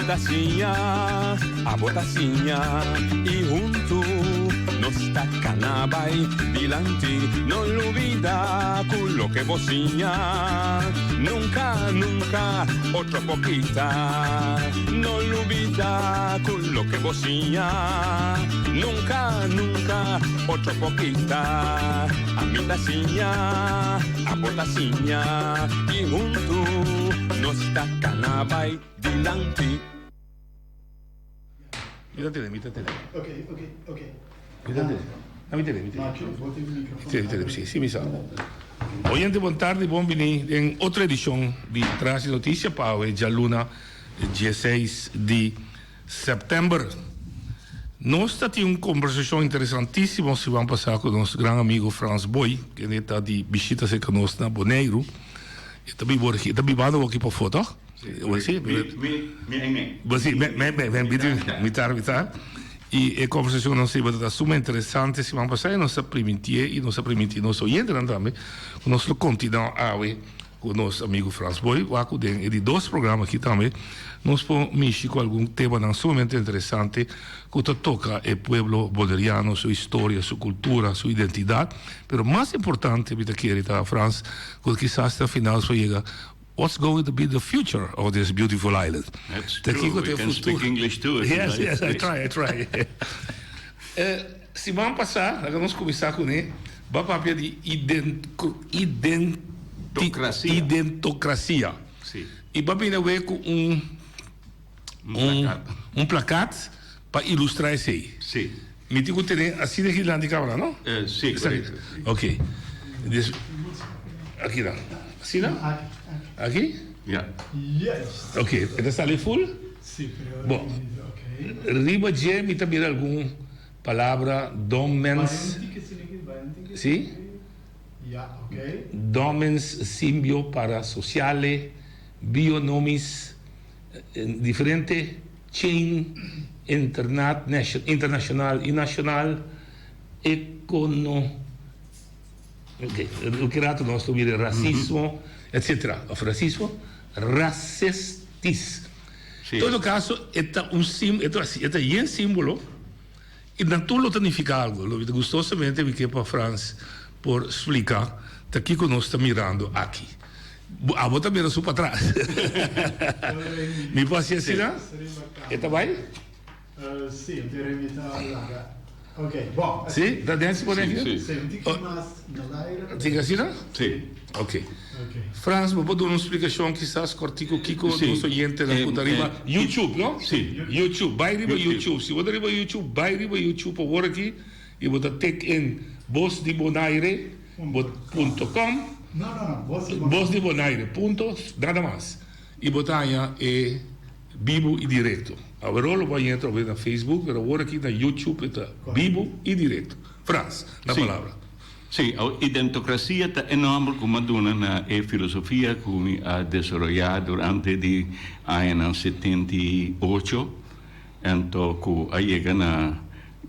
ta siña, abo ta siña i huntu nos ta kana bai dilanti. No lubida ku loke bo siña nunka, nunka otro por kita. No lubida ku loke bo siña nunka, nunka otro por kita. Ami ta siña, abo ta siña i huntu nos ta kana bai dilanti. Mi ta tene, mi ta tene. Ok, ok, ok. Mi ta tene. No, mi tene, mi tene. Macho, bo tin microfoon. Mi tene, mi tene, si, si mi sa. Oyente bon tardi, bon bini den otro edicion di Tras di Noticia pa awe djaluna dieseis di september. Nos ta tin un conversacion interesantisimo siman pasa cu nos gran amigo Frans Boy, kende ta di bishita cerca nos na Boneiru. E ta biba e ta bibando aki pafó, toch? Sí, mi, mi, mi, mi. Sí, me, me, me, me, mitar, mitar. I e conversacion nos riba ta suma interesante siman pasá i nos a primintié i nos a primintí nos oyentenan tambe ku nos lo kontinuá awe ku nos amigo Frans Boy wak ku den e di dos programa aki tambe nos por mishi ku algun temanan sumamente interesante ku ta toka e pueblo boneriano, su historia, su kultura, su identidat. Pero mas importante mi ta kere ta Frans ku kisas ta final nos por yega What's going to be the future of this beautiful island? That's true. We can speak English too. Yes, yes, I try, I try. Eh, siman pasá, laga nos kuminsá kuné, bo a papia di Identokrasia. Identokrasia. Si. I bo a bini awe ku un Un plakat. Un plakat pa ilustrá esei. Si. Mi tin ku tene asina aki dilanti kamera, no? Si, korekto. Ok. Dus, aki nan. Asina? Aki? Ya. Juist. Ok, e ta sali ful? Si, pero. Bon. Ok. Riba dje mi ta mira algun palabra, domens. Bai un tiki asina aki, bai un tiki. Si? Ya, ok. Domens simbio parasociale, bionomis. Diferente chain internacional y nacional econo ok loke rato nos ta mira racismo etcetera of racismo racestis todo caso e ta un sim e ta yen simbolo y nan tur lo ta nifica algo lo gustosamente mi ke pa Frans por splica ta kico nos ta mirando aki. Abo ta mira su patras. Mi por haci asina? E ta bay? Si, un tira mi ta laga. Ok, bon. Si, ta den si pone aki? Si, un tiki mas na laire. Tiki asina? Si. Ok. Frans, bo por duna un splicacion kisas cortico kico nos oyentenan cu ta riba YouTube, no? Si. YouTube, bay riba YouTube. Si bo ta riba YouTube, bay riba YouTube awor aki y bo ta tik in Bos di Bonaire. Punto com. No, no, no. Bos di Bonaire. Bos di Bonaire. Punto, nada mas. Y bo ta haña e bibu y directo. Aweró lo bo haña atrobe na Facebook, pero awor aki na YouTube e ta bibu y directo. Frans, na palabra. Sí, awor identocracia ta e nomber cu mi a duna na e filosofia cu mi a desaroya durante di añanan 78, anto cu a yega na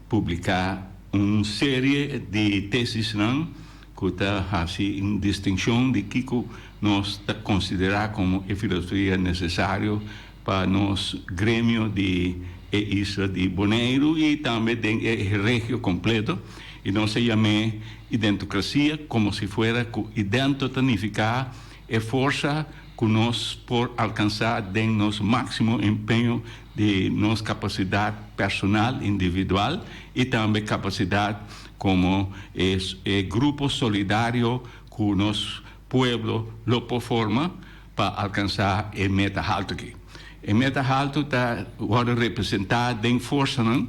publica Un serie di tesisnan ku ta hasi un distinshon di kiko nos ta konsiderá komo e filosofia nesesario pa nos gremio di e isla di Boneiru i tambe den e regio kompleto. I nos a yam'é identokrasia komo si fuera ku idento ta nifiká e forsa ku nos por alkansá den nos máksimo empeño di nos kapasidat personal, individual, i tambe kapasidat komo e grupo solidario ku nos pueblo lo por forma pa alkansá e meta haltu aki. E meta haltu ta wòrdu representá den forsanan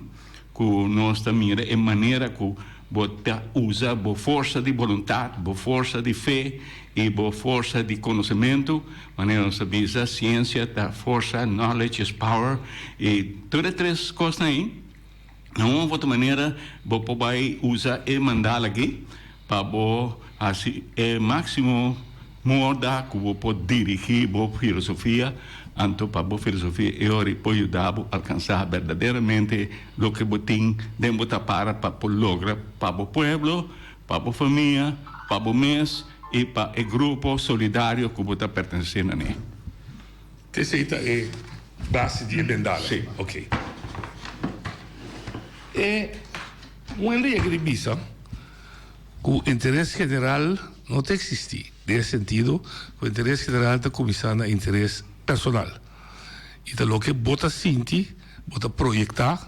ku nos ta mira e manera ku bo ta usa bo forsa di boluntat, bo forsa di fe i bo forsa di konosementu. Manera nos ta bisa, siensia ta forsa, knowledge is power, i tur e tres kosnan ei, na un of otro manera bo por bai usa e mandala aki pa bo hasi e máksimo moda ku bo por dirigí bo filosofia, anto pa bo filosofia e ora por yuda bo alkansá berdaderamente loke bo tin den bo tapara pa por logra pa bo pueblo, pa bo famia, pa bo mes i pa e grupo solidario ku bo ta pertenesé na ne. Esei ta e. Base di e bendala. Sí. Ok. E un hende yega di bisa ku interes general no ta eksistí, den e sentido ku interes general ta kuminsá na interes personal i ta loke bo ta sinti, bo ta proyektá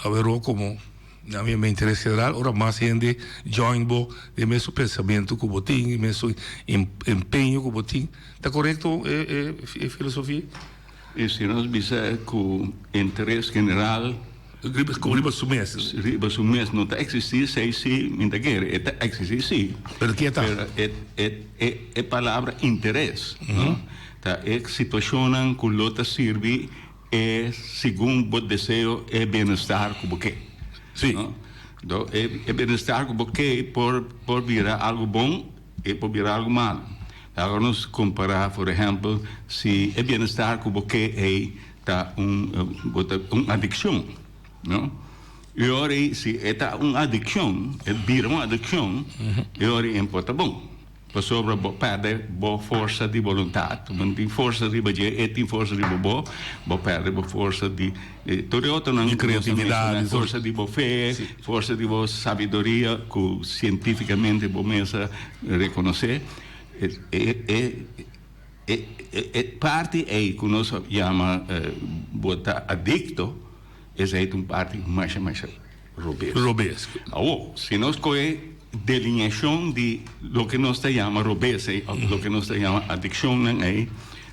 aweró komo na mi interes general ora mas hende join bo den mesun pensamentu ku bo tin, e mesun empeño ku bo tin. Ta korekto e filosofia? I si nos bisa ku interes general. Riba riba su mes. Riba su mes no ta eksistí, esei sí mi ta kere. E ta eksistí sí. Pero ke ta? Pero e e e e palabra interes, no, ta e situashonnan ku lo ta sirbi e segun bo deseo e bienestar ku bo ke. Sí. No? Do e e bienestar ku bo ke por por bira algu bon e por bira algu malu. Laga nos kompará, por ehèmpel, si e bienestar ku bo ke ei ta un bo ta un adikshon, no? E ora ei si e ta un adikshon, e bira un adikshon, e ora ei e por ta bon. Pasobra bo pèrdè bo forsa di boluntat, bo no tin forsa riba dje, e tin forsa riba bo, bo pèrdè bo forsa di tur e otronan Di ku nos a kreatividat, menshoná, di tur. forsa di bo fe, forsa di bo sabiduria ku sientífikamente bo mes a rekonosé. E e parti ei ku nos yama bo ta adikto, esei ta un parti masha masha robes. Robes. Awor, si nos kohe delineashon di loke nos ta yama robes ei òf loke nos ta yama adikshonnan ei,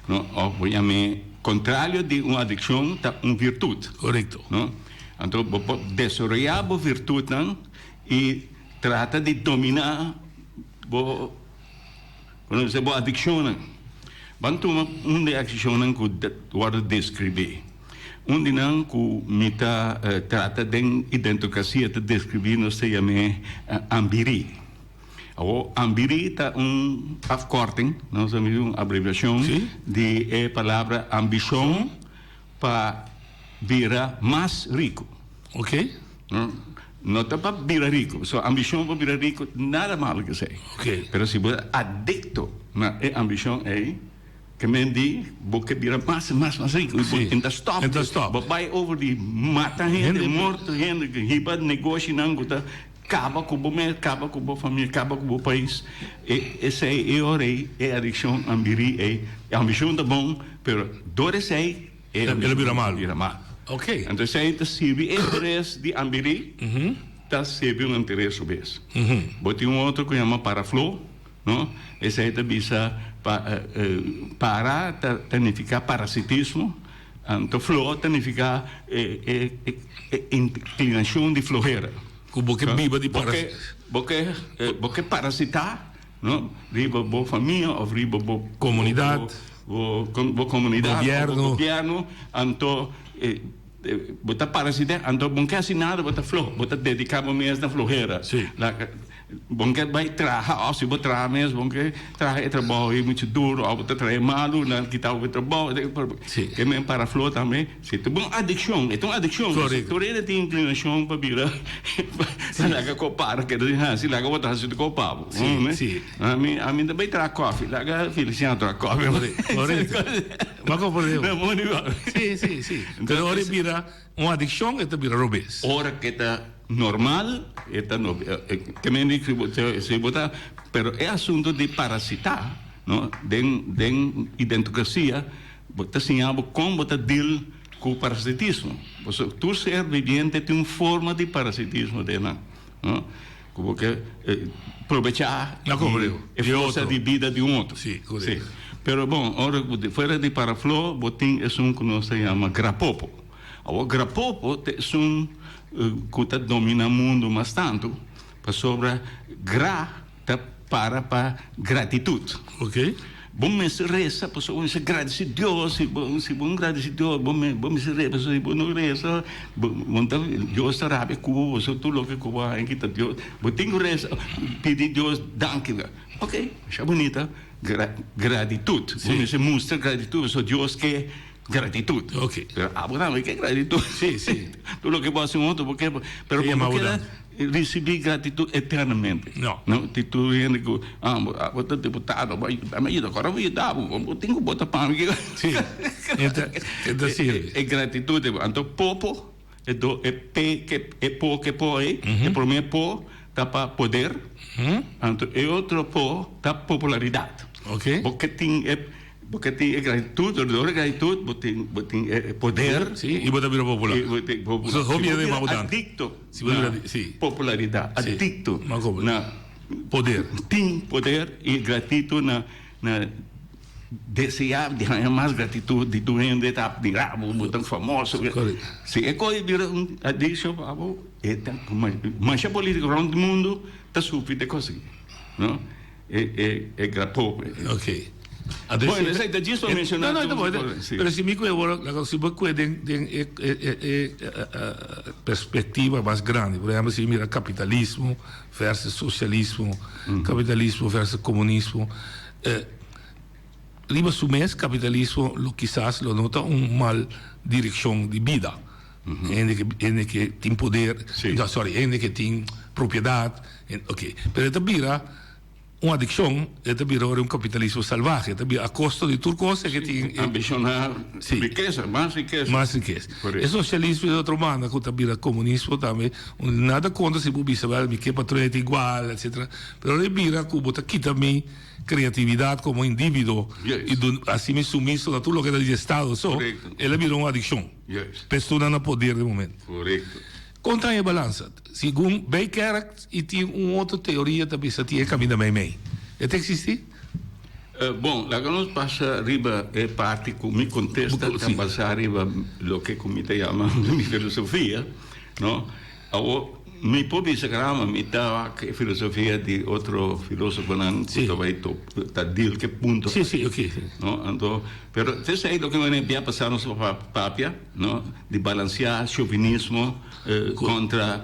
no, òf bo yam'é kontrario di un adikshon ta un virtut. Korekto. No? Anto bo por desaroyá bo virtutnan i trata di dominá bo. Bo no bisa bo adikshonnan. Ban tuma un di e akshonnan ku wòrdu deskribí. Un di nan ku mi ta trata den Identokrasia ta deskribí nos ta yam'é ambirí. Awor ambirí ta un afkorting, nos ta mira un abreviashon di e palabra ambishon pa bira mas riku. Ok. No ta pa bira rico, so ambicion pa bira rico nada malo cu esey. Ok. Pero si bo ta adicto na e ambicion ey, ke men di bo ke bira mas y mas mas rico y bo Sí. no ta stop. No ta stop. Bo bay over di mata hende, Hende. morto hende, hiba negoshinan cu ta caba cu bo mes, caba cu bo famia, caba cu bo pais. E esey e ora ey e adiccion ambiri ey, e ambicion ta bon, pero door esey E lo bira malu. Bira malu. Ok. Anto esei ta sirbi e interes di ambirí, ta sirbi un interes su bes. Bo tin un otro ku yama parafló, no? Esei ta bisa pa para ta nifiká parasitismo, anto fló ta nifiká e e inklinashon di flohera. Ku bo ke biba di parasi. Bo ke bo ke parasitá. No, riba bo famia of riba bo Komunidat. Bo bo komunidat Gobierno. of bo gobierno, anto bo ta parasitá, anto bo no ke hasi nada, bo ta floho, bo ta dediká bo mes na flohera. Sí. Bo no ke bai traha of si bo traha mes bo no ke traha e trabou ei muchu duro of bo ta traha e malu, nan kita bo e trabou. Sí. Ke men para floho tambe. Si ta un adikshon, e ta un adikshon. Korekto. Tur hende tin inklinashon pa bira pa laga ko para keda tin hasi, laga bo ta hasi ta ko pa bo. Si, si. Ami, ami ta bai traha kòfi, laga Feliciano traha kòfi. Korekto. Bo a komprende bo. Na moni bo. Si, si, si. Pero ora e bira un adikshon e ta bira robes. Ora ke ta normal e ta no, ke men di si bo ta, pero e asunto di parasitá, no, den den identokrasia. Bo ta siña bo kon bo ta deal ku parasitismo. Pasobra tur ser viviente tin un forma di parasitismo den nan, no? Ku bo ke probechá di e forsa di bida di un otro. Sí, korekto. Pero bon, ora ku fuera di parafló bo tin esun ku nos ta yama grapopo. Awor grapopo ta esun ku ta dominá mundu mas tantu, pasobra gra Ta para pa gratitut. Ok. Bo mester resa pasobra bo mester gradisi Dios. Si bo si bo no gradisi Dios bo me bo mester resa pasobra si bo no resa bo bo ta Dios ta rabia ku bo pasobra tur loke ku bo haña kita Dios. Bo tin ku resa pidi Dios danki. Ok, masha bunita gra gratitut. Bo mester mustra gratitut pasobra Dios ke gratitut. Ok. Pero abo tambe ke gratitut. Si, si. Tur loke bo hasi un otro bo ke pero bo no keda. risibí gratitud eternamente. No. No, ti tur hende ku, ah, bo, ah, bo ta diputado, bo a yuda, mi a yuda, kòrda bo yuda bo, bo tin ku bota pa mi. Sí, e ta, e ta sirbi. E gratitud, anto popo, e do, e pe ke, e po ke po ei, e promé po ta pa poder, anto e otro po ta popularidat. Ok. Bo ke tin e, bo ke tin e gratitud, dor e gratitud bo tin, bo tin e poder. Sí, i bo ta bira popular. I bo ta popular. So hopi hende Si bo mas bira bo tantu. adikto Si bo bira na sí. popularidat, Sí. adikto Mas komo. na Poder. tin poder i gratitud na na Deseá di haña mas gratitud di tur hende ta admirá bo, bo ta famoso. Si e kos bira un adikshon pa bo, e ta masha polítiko rònt mundu ta sufri di e kos aki, no? E e grapo. Ok. Bueno, esei ta djis pa menshoná. No, no, ta bon. Pero si mi ku e wòrdu, si bo kue den den e e perspektiva mas grandi, por ehèmpel si mi mira kapitalismo versus sosialismo, kapitalismo versus komunismo. Riba su mes kapitalismo lo kisas lo no ta un mal direkshon di bida. Hende ke hende ke tin poder, no sorry, hende ke tin propiedat, oke. Pero e ta bira un adikshon, e ta bira ora un kapitalismo salvahe, e ta bira a kosto di tur kos e ke tin. Ambishoná rikesa, mas rikesa. Mas rikesa. E sosialismo di otro banda ku ta bira komunismo tambe, nada kontra si bo bisa mi ke pa tur hende ta igual etcetera, pero ora e bira ku bo ta kita mi creatividad como individuo y haci mi sumiso na tur loke ta di estado so, el a bira un adiccion. P'esun nan na poder den momento. Con ta e balansa? Segun Bijkerk y tin un otro teoria ta bisa tin e caminda mei mei. E ta existi? Bon, laga nos pasa riba e parti cu mi contesta ta basa riba loke cu mi ta yama mi filosofia, no? Awor, mi por bisa grama mi ta wak e filosofia di otro filosofonan ku ta bai top ta deal ku e punto Sí, sí, oké, sí. No, anto, pero t'esei loke mi a pasá nos pa papia, no, di balanseá chauvinismo kontra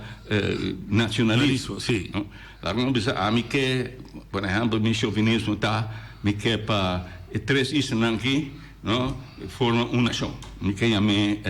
nacionalismo. Sí. No, laga nos bisa ami ke, por ehèmpel, mi chauvinismo ta mi ke pa e tres islanan aki, No, forma un nashon. Mi ke yam'é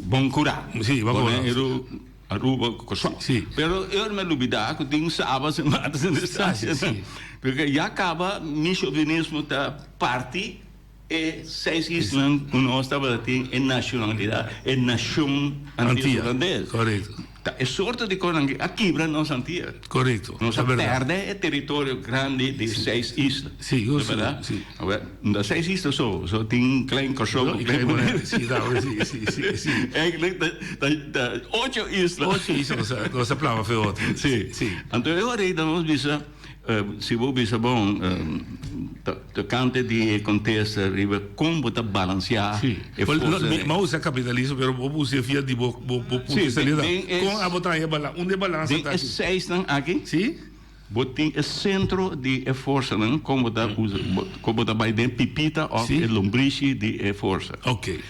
Bon Kurá. Sí, Bon Kurá. Boneiru, Aruba, Kòrsou. Sí. Pero e ora mi a lubidá ku tin Saba, Sint Maarten, Sint Eustatius. Sí, sí. Porque ya kaba mi chauvinismo ta parti e seis islanan ku nos tabata tin e nashonalidat, e nashon Antia Hulandes. Korekto. Ta e sorto di kosnan ki a kibra nos Antia. Korekto. Nos a pèrdè e teritorio grandi di seis isla. Sí, Ta bèrdat? sí. Awor, no ta seis isla so, so tin Klein Kòrsou ku Klein Boneiru. Sí, ta, sí, sí, sí, sí. Eigenlijk ta, ta, ta ocho isla. Ocho isla nos a, nos a plama fe otro. Sí. Sí. Anto e ora ei ta nos bisa, si bo bisa bon, tokante di e kontesta riba kon bo ta balanseá Sí. e forsa. Mi a usa kapitalismo, pero bo usa via di bo, bo, bo punto di salida. Kon abo ta haña balansa? Unda e balansa ta Den e aki? seisnan aki. Sí. Bo tin e sentro di e forsanan kon bo ta usa, kon bo ta bai den pipita òf e lombrishi di e forsa. Ok.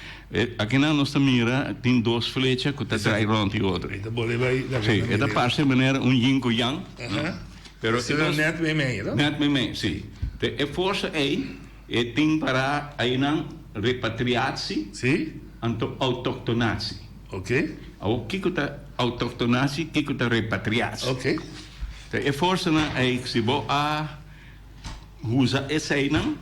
Akinan nos ta mira tin dos flecha ku ta drai rònt di otro. E ta bole bai. Sí, e ta parse manera un yin ku yang. Pero e ta nèt meimei, no? Nèt meimei, sí. Te e forsa ei e tin para einan repatriatsi. Sí. Anto autoktonatsi. Ok. Awor kiko ta autoktonatsi, kiko ta repatriatsi? Ok. Te e forsanan ei si bo a usa eseinan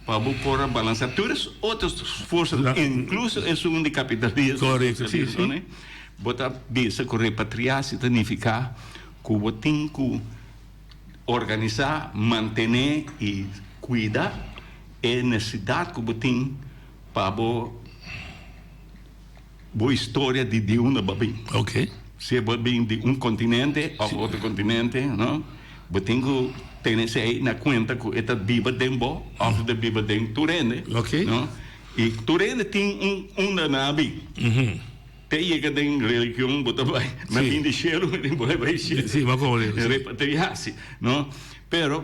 pa bo por a balansa tur e otro forsanan, inkluso esun di kapitalismo. Korekto, sí, sí. Bo ta bisa ku repatriatsi ta nifiká Ku bo tin ku organisá, mantené i kuida e nesesidat ku bo tin pa bo bo historia di di unda bo a bin. Ok. Si bo a bin di un kontinente òf otro kontinente, no, bo tin ku tene esei na kuenta ku e ta biba den bo òf e ta biba den tur hende. Ok. No, i tur hende tin un unda nan a bin. Te yega den religion bo ta bai na fin di shelu mi tin bo bai shelu. Sí, bo komo di. Repatriasi, no? Pero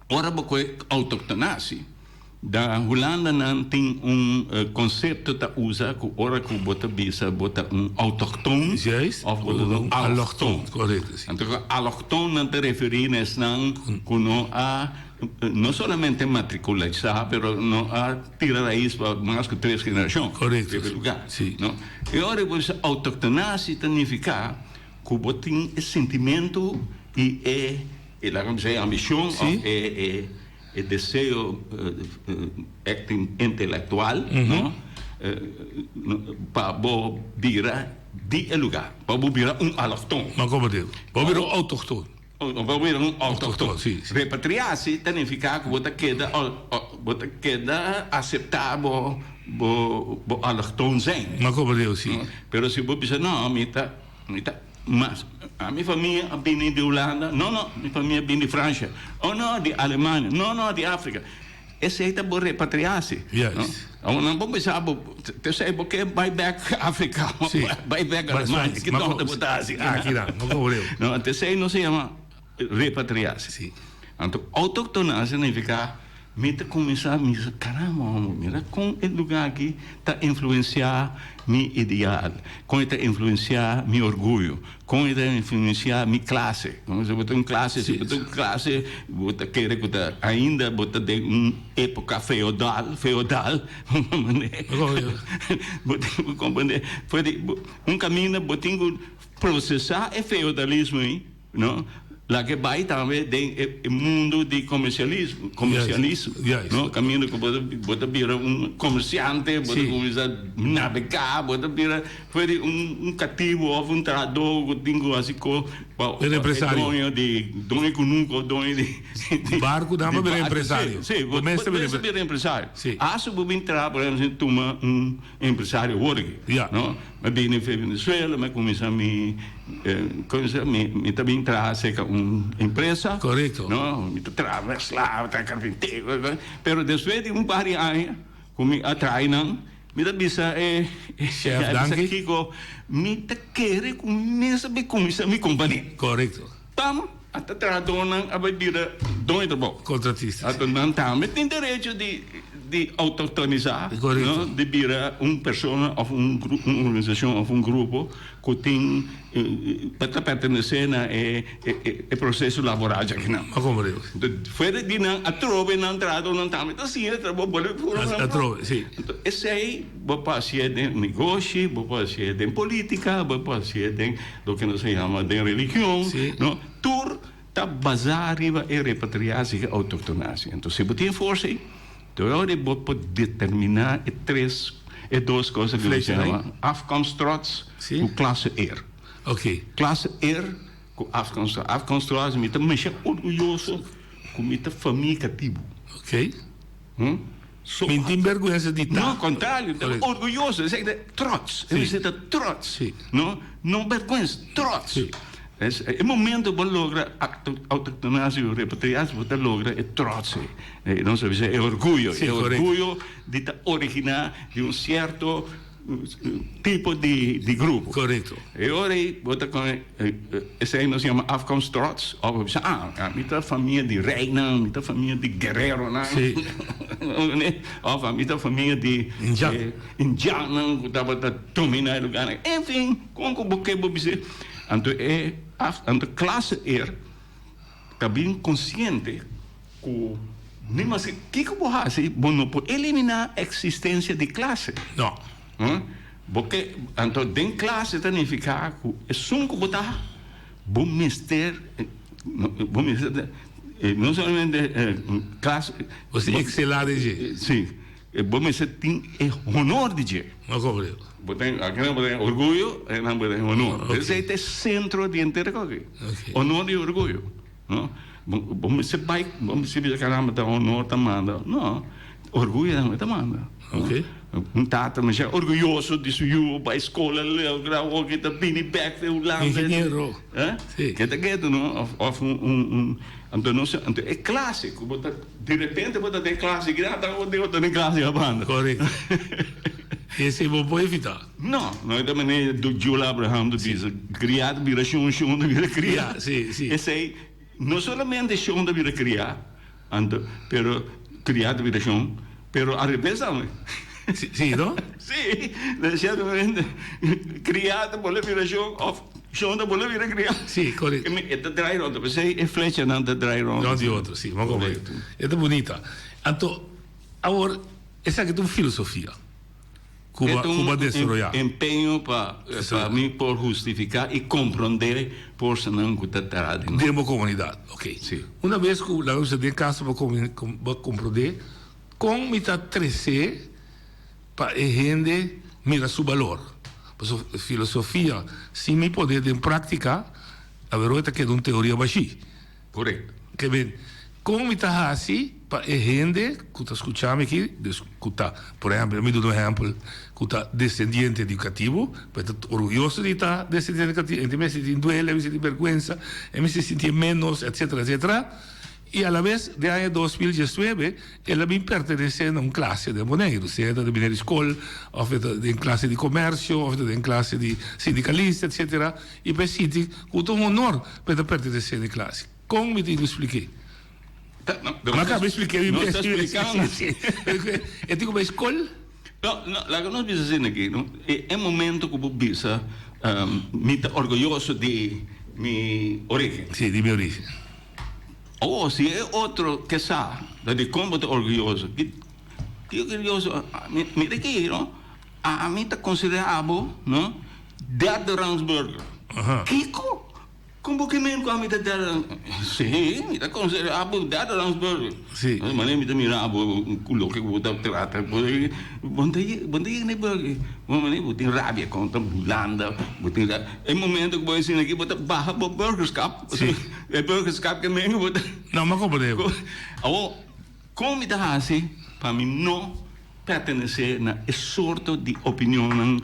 ora bo koe autoktonasi, da Hulanda nan tin un konsepto ta usa ku ora ku bo ta bisa bo ta un autokton Juist. of bo ta un alokton. Korekto, si. Anto ku alokton nan ta referí na esnan ku no a no solamente matrikulisá pero no a Tira rais pa mas ku tres generashon. Korekto. Riba e lugá. Si. No? E ora ku bo bisa autoktonasi ta nifiká ku bo tin e sentimentu i e, e laga mi bisa e ambishon òf e e e deseo intelektual, no, pa bo bira di e lugá, pa bo bira un alokton. Ma komo di? Bo bira un outochtoon. Bo bira un outochtoon. Si, si. Repatriá si ta nifiká ku bo ta keda, bo ta keda aseptá bo bo bo alokton zijn. Ma komo di, si. Pero si bo bisa no, mi ta, mi ta mas, mi famia a bini di Hulanda, no, no, mi famia a bini di Fransha, oh no, di Alemania, no, no, di Afrika. Esei ta bo repatriá-si. Juist. No? Nan bo bisa bo, tesei bo ke bai bek Afrika, Si. bai bek Alemania, ki tonto bo ta hasi? Aki nan, no kobreu. No, tesei no se yama repatriá-si. Si. Anto outoktona signifiká mi ta kuminsá mira, karamba homo, mira kon e lugá aki ta influensiá mi ideal, kon e ta influensiá mi orguyo, Kon e ta influenciá mi klase? Si bo ta un klase, si bo ta un klase, bo ta kere ku ta ainda bo ta den un époka feodal, feodal, bo tin ku komprendé. For di un kaminda bo tin ku prosesá e feodalismo ei, no? Laga e bai tambe den e mundu di komersialismo, komersialismo, no? Kaminda ku bo ta bo ta bira un komersiante, bo ta kuminsá nabegá, bo ta bira for di un un katibu òf un trahadó ku tin ku hasi kos pa Un e empresario. doño di doño kunuku òf doño di di Barku nan di pa bira barku. empresario. Si, si, Bo bo mester bira mester bira empresario. Si. Asta bo bin traha, por ehempel, si tuma un empresario awor aki, Ja. no? Mi a bini for Venezuela, mi a kuminsá mi kuminsá mi mi ta bin traha serka un empresa. Korekto. No, mi ta traha meslaar, mi ta traha karpintero, pero despues di un par di aña ku mi a traha einan, mi ta bisa e Chef, a bisa danki. kiko, mi ta kere ku mi mester bin kuminsá mi kompania. Korekto. Pam, a ta trahadónan a bai bira doño di trabou. Kontratista. Anto nan tambe tin derecho di di autoktonisá, Korekto. no, di bira un persona òf un gru un organisashon òf un grupo ku tin pa ta pertenesé na e e e proseso laboral djakinan. A komprende. Anto fuera di nan atrobe nan trahadónan tambe ta siña e trabou bolbe puru nan. Atrobe, si. Anto esei bo por hasié den negoshi, bo por hasié den polítika, bo por hasié den Loke nos a yama den religion, no, tur ta basá riba e repatriasie i autoktonasie. Enton, si bo tin e forsa ei, tur ora bo por determiná e tres, e dos kos ku nos a yama afkomsttrots ku klasse-eer. Klasse-eer ku afkomsttrots. Afkomsttrots, mi ta masha orguyoso ku mi ta famia katibu. So, Mi tin berguensa di ta. No, contrario, ta orguyoso, esei ta trots, e mester ta trots, Si. no, no berguensa, trots. Si. Es, e momento bo logra autoktonasie o repatriasie, bo ta logra e trots ei, e nos a bisa e orguyo, Si, e correcto. orguyo di ta originá di un cierto tipo di di grupo. Correcto. E ora ei bo ta con esei nos yama afkomsttrots of bo bisa ah mi ta famia di reinan, mi ta famia di guerreronan. Si. Of mi ta famia di Indian. indiannan ku tabata domina e lugarnan. Enfin, kon ku bo ke bo bisa. Anto e af anto klase eer ta bin konsiente Ku ni maske kiko bo hasi, bo no por eliminá eksistensia di klase. No. Bo ke, anto den klase ta nifiká ku esun ku bo ta, bo mester, bo mester, no solamente klase. Bo si ekselá den dje. Si. Bo mester tin e honor di dje. No kobre. Bo tin, aki nan bo tin orguyo, aki nan bo tin honor. Esei ta e sentro di henter koki. Honor i orguyo. No, bo mester bai, bo mester bisa caramba ta honor ta manda. No, orguyo tambe ta manda. Ok. Un tata mester orguyoso di su yu, bai scola, logra awor ta bini bek den Hulanda. Ingeniero. Eh? Si. Keda ketu no, of of un un un anto no se anto e clase cu bo ta di repente bo ta den clase ki ata bo ta den clase a banda. Correcto. Esey bo por evita. No, no e ta manera di Jula Abraham ta bisa, kriá ta bira shon, shon ta bira kriá. Ya, si, si. Esei, no solamente shon ta bira kriá, anto, pero kriá ta bira shon, pero al revés tambe. Si, si, no? Si, na sierto momento kriá ta bolbe bira shon òf shon ta bolbe bira kriá. Si, korekto. E ta draai rònt, p'esei e flechanan ta draai rònt. Rònt di otro, si, bo korekto. E ta bunita. Anto, awor, esaki ta un filosofia. Ku bo ku bo a desaroyá. Empeño pa pa mi por hustifiká i komprondé personanan ku ta tara den. Den bo komunidat. Oké. Sí. Una bes ku laga bisa den kaso bo bo komprondé kon mi ta tresé pa e hende mira su balor. Pasobra filosofia sin mi poné den práktika aweroe ta keda un teoria bashí. Korekto. Ke men, kon mi ta hasi pa e hende ku ta skucha mi aki, dus ku ta, por ehèmpel, mi duna un ehèmpel, ku ta desendiente di katibu, pa e ta orguyoso di ta desendiente di katibu, e ta mester sinti duele, e mester sinti bèrgwensa, e mester sinti ménos, etsetera, etsetera. I alabes den aña 2019 el a bin pertenesé na un klase den Boneiru, sea ta den bini di skol, òf e ta den klase di komèrsio, òf e ta den klase di sindikalista, etsetera. I pa e sinti ku ta un honor pa e ta pertenesé na e klase. Kon mi tin ku splik'é? Mi a kaba splik'é mi mes. E tin ku bai skol? No, no, laga nos bisa asina aki, no? E momento ku bo bisa, Mi ta orguyoso di mi orígen. Sí, di mi orígen. Awor, si e otro ke sa ta dikon bo ta orguyoso, ki orguyoso? Mira aki, no? Ami ta konsiderá bo, no, derde rangs burger. Kiko? Kon bo ke men ku ami ta derde rangs? Sí, mi ta konsiderá bo derde rangs burger. Sí. Manera mi ta mira bo ku loke ku bo ta trata, bo no ta yega na e burger. Manera bo tin rabia kontra Hulanda, bo tin rabia. E momento ku bo asina aki bo ta baha bo burgerskap. Sí. E burgerskap ke men ku bo ta. No, mi a komprendé bo. Awor, kon mi ta hasi pa mi no pertenesé na e sorto di opinionnan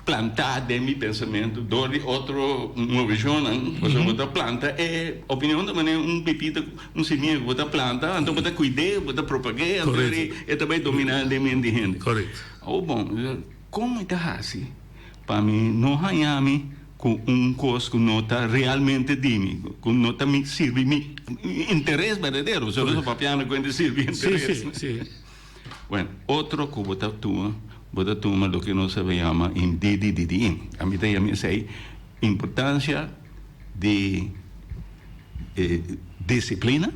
plantá den mi pensamentu dor di otro moveshonnan? Pasobra bo ta planta e opinion ta manera un pipita, un simia ku bo ta planta, anto bo ta kuid'é, bo ta propag'é, anto e ta bai dominá den mente di hende. Korekto. Awor bon, kon mi ta hasi pa mi no haña mi ku un kos ku no ta realmente di mi, ku no ta mi sirbi mi interes berdadero? Pasobra nos a papiando ku hende sirbi interes. Sí, sí, sí. Bueno, otro ku bo ta tuma, bo ta tuma loke nos a yama in DDDDIN. Ami ta yama esei importansia di disiplina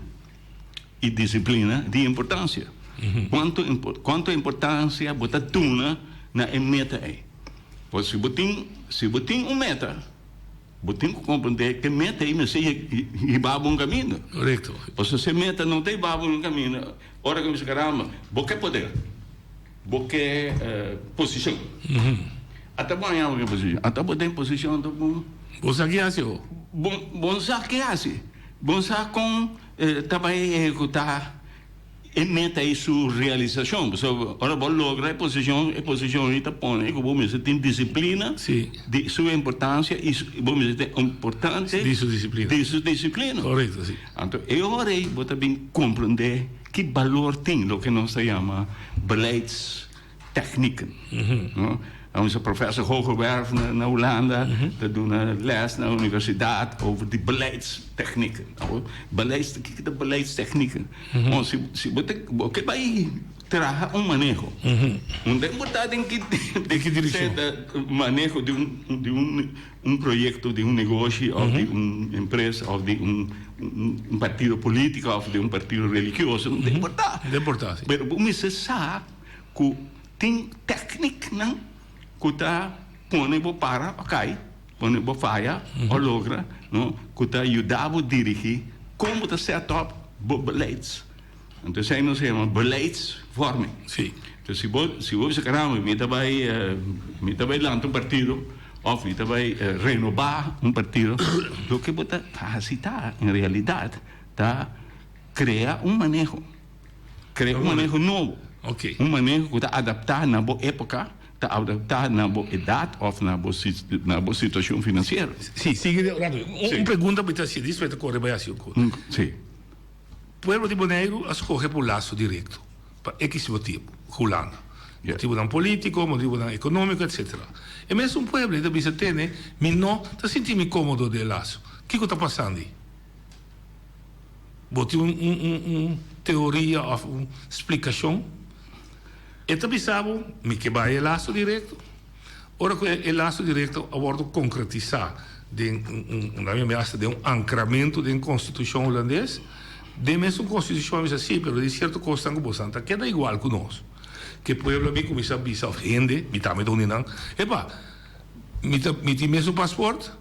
i disiplina di importansia. Kuantu kuantu importansia bo ta duna na e meta ei. Pasobra si bo tin si bo tin un meta, Bo tin ku komprendé ku e meta ei mester hiba bo un kaminda. Korekto. Pasobra si e meta no ta hiba bo un kaminda, ora ku mi bisa karamba, bo ke poder, bo ke posishon. Ata bo haña bo den posishon, ata bo den posishon ta bon. Bo sa ke hasi ho? Bo bo sa ke hasi. Bo sa kon ta bai ehekutá E meta i su realisashon. Pasobra ora bo logra e posishon, e posishon ei ta pone ku bo mester tin disiplina di su importansia i bo mester tin importante di su disiplina. Di su disiplina. Korekto, si. Anto e ora ei bo ta bin komprendé ki balor tin loke nos ta yama beleidstechnieken. No? Nos professor Hoogerwerf na Hulanda ta duna les na universidat over di beleidstechnieken. Beleids, kiko ta beleidstechnieken? Bon, si si bo ta bo ke bai traha un maneho, no ta importa den ki Den ki direkshon. Maneho di un di un un proyekto, di un negoshi òf di un empresa òf di un un partido politiko òf di un partido religioso, no ta importa. No ta importa, si. Pero bo mester sa ku Tin tèkniknan ku ta pone bo para o kai, pone bo faya o logra, no, ku ta yuda bo dirigí kon bo ta set up bo beleids. Anto esei nos a yama beleidsvorming. Sí. Entonces si bo si bo bisa caramba mi ta bai mi ta bai lanta un partido of mi ta bai renobá un partido, loke bo ta hasi ta en realidat ta krea un maneho. Krea un maneho nobo. Un maneho ku ta adaptá na bo époka, ta adaptá na bo edat òf na bo na bo situashon finansiero. Sí, sigui un rato. Un pregunta mi ta hasi, despues ta kore bai hasi un kos. Sí. Pueblo di Boneiru a skohe pa un laso direkto, pa ekis motibu, Hulanda. Motibunan polítiko, motibunan ekonómiko, etsetera. E mesun pueblo ei ta bisa tene, mi no ta sinti mi kómodo den e laso. Kiko ta pasando ei? Bo tin un teoria òf un splikashon? E ta bisa bo, mi ke bai e laso direkto. Ora ku e laso direkto a wòrdu konkretisá den un, laat mi hasta den un ankramentu den konstitushon hulandes, den mesun konstitushon a bisa sí, pero tin sierto kosnan ku bosan ta keda igual ku nos. ku e pueblo a bin kuminsá bisa òf hende, mi tambe ta un di nan, epa, mi ta mi tin mesun pasport,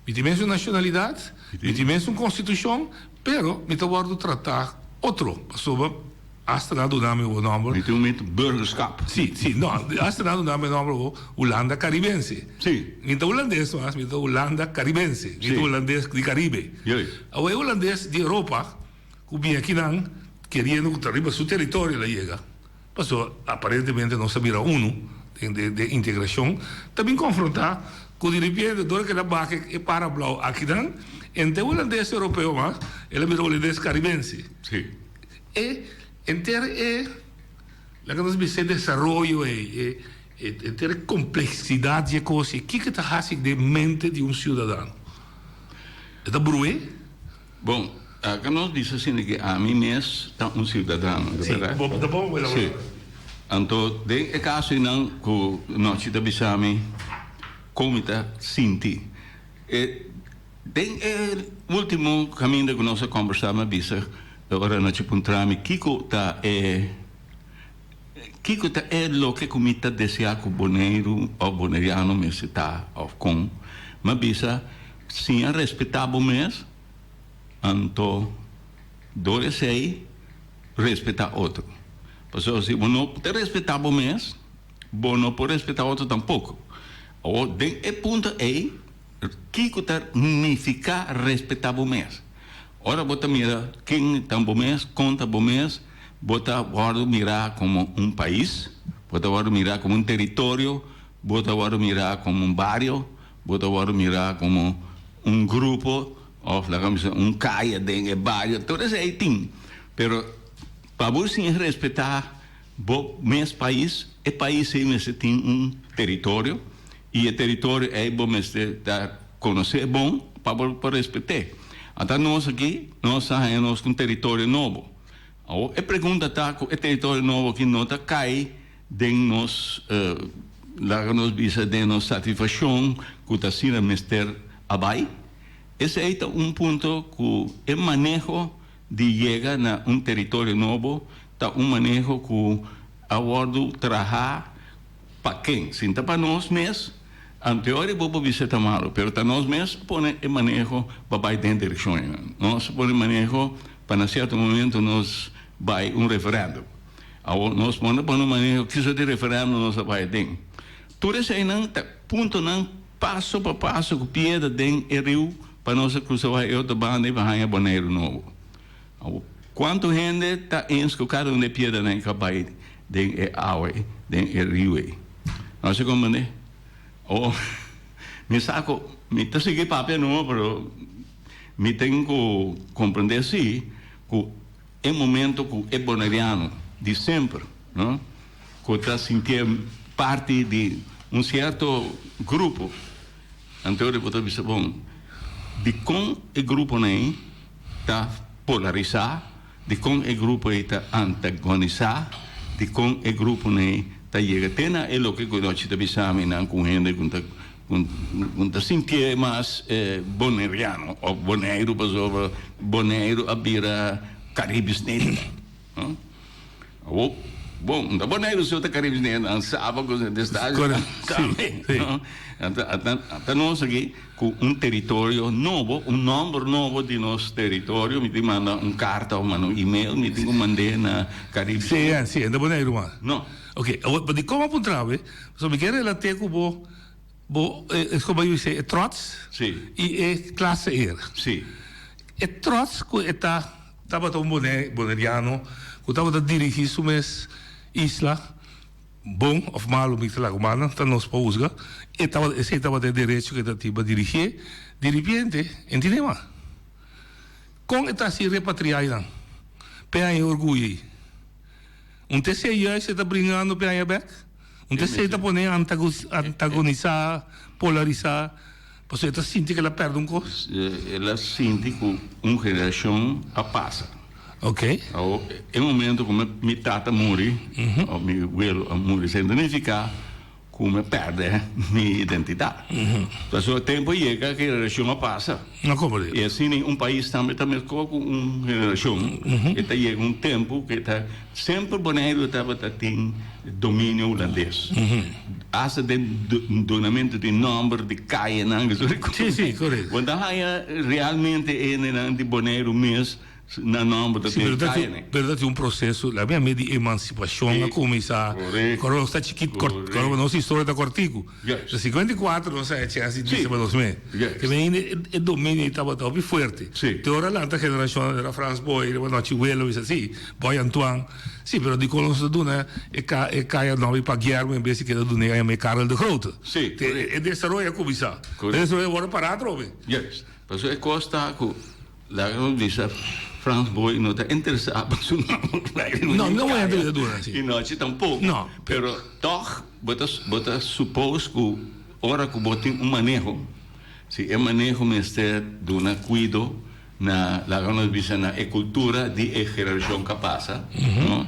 mi tin mesun nashonalidat, mi tin mesun konstitushon, pero mi ta wòrdu tratá otro pasobra Hasta nan duna mi bo nomber. Mi tin un mit burgerschap. Si, si, no, hasta nan duna mi nomber bo Hulanda Caribense. Si. Mi ta Hulandes mas, mi ta Hulanda Caribense. Mi ta Hulandes di Caribe. Juist. Awor e Hulandes di Europa cu bini akinan keriendo cu ta riba su teritorio el a yega, pasobra aparentemente nos a bira uno den den integracion, ta bin confronta cu di ripiente dor cu el a baha e para blauw akinan, ente Hulandes Europeo mas, el a bira Hulandes Caribense. Si. E henter e, laga nos bisa e desaroyo ei, e henter e kompleksidat di e kos ei, kiko ta hasi den mente di un siudadano? E ta bru'é? Bon, laga nos bisa asina ke ami mes ta un siudadano, ta bèrdat? Si, ta bon bo elaborá. Si. Anto den e kaso einan ku Nochi ta bisa mi kon mi ta sinti, e. Den e ultimo caminda cu nos a combersa mi a bisa e ora nochi puntra mi kico ta e kico ta e loke cu mi ta desea cu Boneiru of Boneriano mester ta of con. Mi a bisa siña respeta bo mes anto door esey respeta otro pasobra si bo no ta respeta bo mes bo no por respeta otro tampoco. Awor den e punto ey. Kiko ta nifiká respetá bo mes? Ora bo ta mira ken ta bo mes, kon ta bo mes, bo ta wòrdu mirá komo un pais, bo ta wòrdu mirá komo un teritorio, bo ta wòrdu mirá komo un bario, bo ta wòrdu mirá komo un grupo òf laga mi bisa un kaya den e bario, tur esei tin. Pero pa bo siña respetá bo mes pais, e pais ei mester tin un teritorio. I e teritorio ei bo mester ta konosé bon pa bo por respet'é. Ata nos aki, nos a haña nos ku un teritorio nobo. Awor e pregunta ta ku e teritorio nobo aki no ta kai den nos, laga nos bisa den nos satisfashon ku ta asina mester a bai. Esei ta un punto ku e maneho di yega na un teritorio nobo ta un maneho ku a wòrdu trahá. Pa ken? Sin ta pa nos mes, anteori bo por bisa ta malo, pero ta nos mes a pone e maneho pa bai den direkshon einan. Nos a pone maneho pa na sierto momento nos bai un referendum. Awor nos por no pone un maneho kiso di referendum nos a bai aden. Tur eseinan ta puntonan paso pa paso ku piedra den e riu pa nos a krusa bai e otro banda i pa haña Boneiru nobo. Awor, kuantu hende ta eens ku kada un di e piedranan ei ka bai den e awa ei, den e riu ei? No se komprendé? Oh, mi sa ku mi ta sigui papia numa, pero mi tin ku komprendé sí ku e momento ku e boneriano di semper, no, ku ta sintié parti di un sierto grupo, Anto bo ta bisa, Bon, dikon e gruponan ei ta polarisá? Dikon e grupo ei ta antagonisá? Dikon e gruponan ei ta yega te na e loke ku nochi ta bisa mi nan ku hende ku ta ku ta sintié mas boneriano òf Boneiru pasobra Boneiru a bira Caribisch Nederland? Awor, bon, no ta Boneiru so ta Caribisch Nederland, Saba ku Sint Eustatius tambe, no? Anto, ata nos aki ku un teritorio nobo, un nòmber nobo di nos teritorio, mi tin manda un karta òf manda un email, mi tin ku mand'é na Caribisch. Sí, sí, no ta Boneiru mas. No. Oké, awor, dikon bo a puntra mi? Pasobra mi ke relat'é ku bo. Bo es como yo dice e trots Sí. y e clase eer. Sí. E trots cu e ta tabata un bone boneriano cu tabata dirigi su mes isla bon of malo mi ta laga manda ta nos pa huzga e tabata esey tabata e derecho cu e ta tin pa dirigie diripiente e no tin mas. Con e ta haci repatria aynan p'e haña e orguyo ey? Un ta esey juist e ta bringando p'e haña bek? Un ta esey ta pone antagonisá, polarisá, pasobra e ta sinti ku el a pèrdè un kos? El a sinti ku un generashon a pasa. Oké. Awor, e momento ku mi tata muri, òf mi welo a muri, esei no ta nifiká. Ku mi a pèrdè mi identidat. Pasobra tempu a yega, generashon a pasa. I asina un pais tambe ta meskos ku un generashon. E ta yega un tempu ku e ta semper Boneiru tabata tin dominio hulandes. Asta den dunamentu di nòmber di kayenan. Bo ta haña realmente e hendenan di Boneiru mes. Na nomber ta tin kaya ne. Pero ta tin un proceso, la mi a mi di emancipacion a cuminsa. Cuando nos ta chikit, cuando nos historia ta cortico. Na 54 nos a hecha chance di bisa pa nos mes. Te mi ainda e dominio tabata hopi fuerte. Te ora lanta generacion era Frans Boy, riba Nochi Welo bisa si, Boy Antoine. Si, pero dicon nos ta duna e kaya nomber pa Guillermo en bes di keda duna e yama e Karel de Grote. E desaroyo a cuminsa. E desaroyo a worde para atrobe. Pasobra e cos ta cu Laga nos bisa Frans Boy no ta interesá pa su nomber. No, no voy a entender duna si. I nochi tampoco. No. Pero toch bo ta bo ta suppose cu ora cu bo tin un maneho, si e maneho mester duna cuido na, laga nos bisa na e cultura di e generacion cu a pasa, no?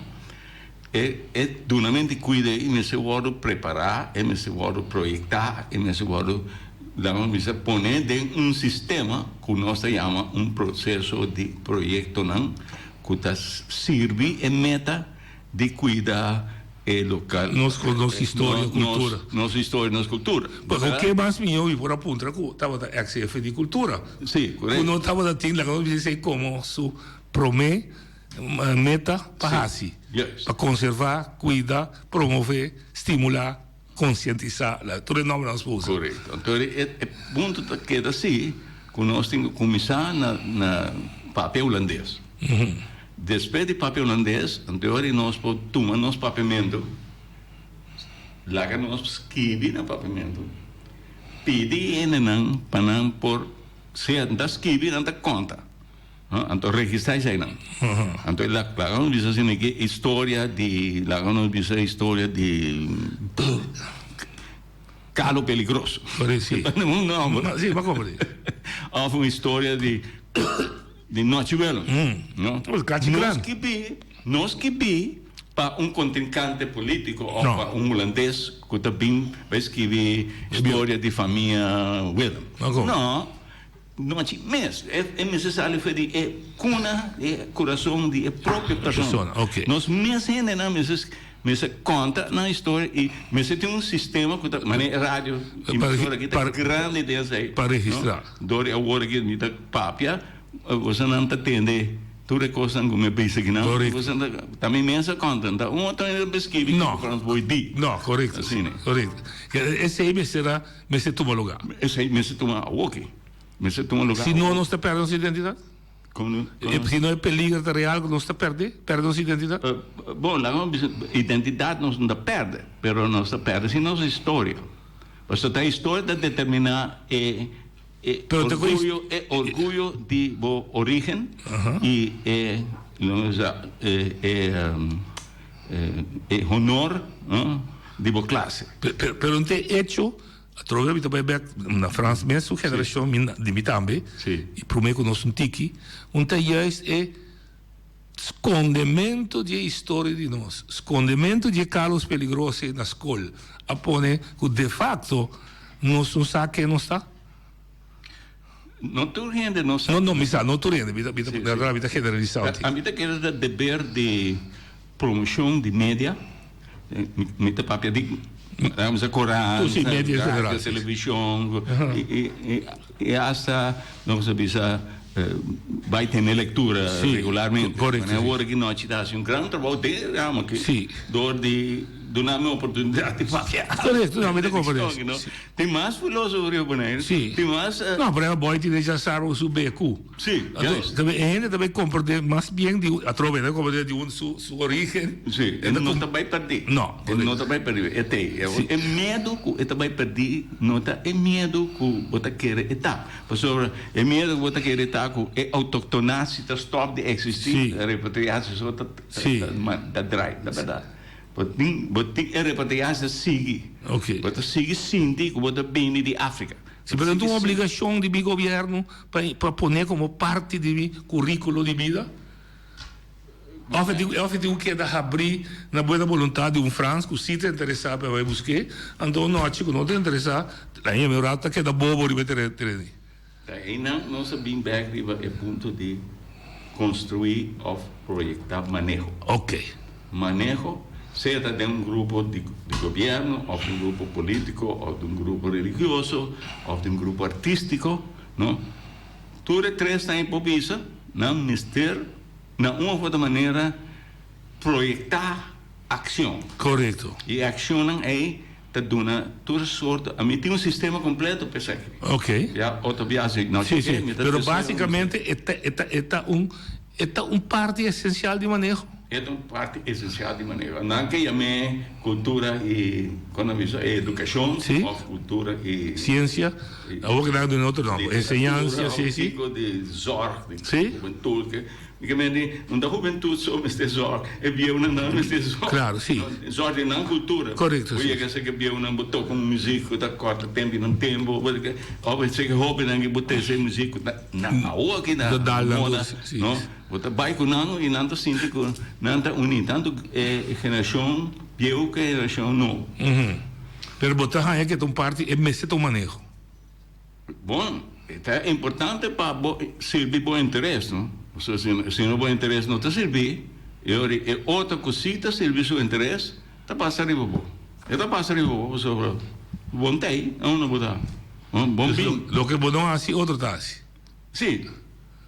E e dunamento di cuido ei mester wordo prepara, e mester wordo proyecta, e mester wordo, laga nos bisa, pone den un sistema cu nos ta yama un proceso di proyectonan cu ta sirbi e meta di cuida e local. Nos nos historia, cultura. Nos historia, nos cultura. Pasobra ke mas miho mi por a puntra cu tabata ex hefe di cultura. Si, corecto. Cu no tabata tin, laga nos bisa esey como su prome. Meta pa hasi, pa konservá, kuida, promové, stimulá, konsientisá, tur e nòmbernan nos por usa. Korekto. Anto e punto ta keda si ku nos tin ku kuminsá na na papia hulandes. Despues di papia hulandes, anto ora nos por tuma nos papiamentu, laga nos skibi na papiamentu, pidi hendenan pa nan por sea nan ta skibi nan ta konta. Anto registrá eseinan. Anto e laga nos bisa asina ke historia di, laga nos bisa historia di Carlo Peligroso. Sí. Un nomber. Sí, pa komprendé. Of un historia di di Nochi Welo. No? Kachi Nos skibi, nos skibi pa un kontrinkante polítiko of pa un hulandes ku ta bin bai skibi historia di famia Willem. No. Nochi mes, e mester sali for di e kuna, e kurason di e propio persona. Nos mes hendenan mester mester konta nan historia i mester tin un sistema ku ta manera e radio emisora aki ta grandi den esei. Pa registrá. Dor di awor aki mi ta papia, bosonan ta tende tur e kosnan ku mi a bisa akinan. Bosonan ta, ta mi mes a konta, no ta un otro hende ta skibi kiko Frans Boy di. No, korekto. Korekto. Esei mester a. Mester tuma luga. Esei mester tuma awoki. Mester tuma luga. Si no nos ta perde nos identidad? Como? Si no e peliger ta real cu nos ta perde, perde nos identidad? Bon, laga nos bisa, identidad nos no ta perde, pero nos ta perde si nos historia. Pasobra ta historia ta determina e e orguyo, e orguyo di bo origen y e, e e e honor di bo klase. Pero un te hecho, atrobe mi ta bai bek na Frans mes su generacion, mi di mi tambe, y prome cu nos un tiki, un ta juist e scondemento di e historia di nos, scondemento di e Carlos Peligrose na scol a pone cu de facto nos no sa ken nos ta. No tur hende no sa. No, no, mi sa, no tur hende. Mi ta, mi ta, mi ta generalisá un tiki. Ami ta kere ta deber di promocion di media. Mi ta papia di, mi sa corant, Sí, media en general, radio, television, i, i, i hasta, nos a bisa, bai tene lectura regularmente. Correcto, sí. Awor aki nochi ta haci un gran trabou den e ramo aki. Sí. Door di duna mi oportunidad di papia. Correcto, no, mi ta comprende. Tin mas filosofo riba Boneiru. Sí. Tin mas. No, por ehempel, Boy tin deja sabi su BQ. Sí, juist. Anto, e hende ta bay comprende mas bien di, atrobe, ta comprende di un su, su origen. Sí, e no ta bay perdí. No. E no ta bay perdí, e t'ei. Sí. E miedu ku e ta bay perdí no ta e miedu ku bo ta kere e ta. Pasobra e miedu ku bo ta kere e ta ku e autoktonatie ta stòp di eksistí, Sí. repatriatie so ta, Sí. ta draai, ta bèrdat. Bo tin, bo tin e repatriatie ta sigui. Ok. Bo ta sigui sinti ku bo ta bini di Afrika. Si, pero no ta un obligashon di mi gobièrnu pa pa pone komo parti di mi kurikulo di bida? Òf e tin òf e tin ku keda habrí na buena boluntat di un Frans ku si ta interesá pa e bai busk'é, anto un nochi ku no ta interesá, la hende un rato ta keda bobo riba e tereno. Ta einan nos a bin bek riba e punto di konstruí òf proyektá maneho. Oké. Maneho, sea ta den un grupo di gobièrnu òf un grupo polítiko òf di un grupo religioso òf di un grupo artístiko, no. Tur e tresnan ei por bisa nan mester na un òf otro manera proyektá akshon. Korekto. I e akshonnan ei ta duna tur sorto, ami tin un sistema kompleto pa esaki. Ok. Ya otro biaha si no Sí, sí. Pero básicamente e ta, e ta, e ta un, e ta un parti esencial di maneho. E ta un parti esencial di maneho. Nan ke yam'é kultura i, kon nan bisa, edukashon Sí. òf kultura i. Siensia. Awor ke nan a duna otro nòmber. Enseñansia, sí, sí. Literatura òf kiko di zòrg, di Sí. hubentut. Mi ke mende, no ta hubentut so mester zòrg, e bieunan nan mester zòrg. Klaro, sí. Zòrg di nan kultura. Korekto, Bo sí. yega esaki bieunan bo toka un muzik ku ta kòrta tempu nan tempu, òf esaki hóbennan ke bo trese muzik ku ta na awor aki na Ta dal nan moda, dos, sí. no? Bo ta bai ku nan i nan ta sinti ku nan ta uní, tantu e generashon bieu ku e generashon nobo. Pero bo ta haña ke ta un parti, e mester ta un maneho. Bon, e ta importante pa bo sirbi bo interes, no? Pasobra si, si no bo interes no ta sirbi, e ora e otro ku si ta sirbi su interes ta pasa riba bo. E ta pasa riba bo pasobra bo no ta ei, na unda bo ta? Bon bin. Loke bo no hasi, otro ta hasi. Sí,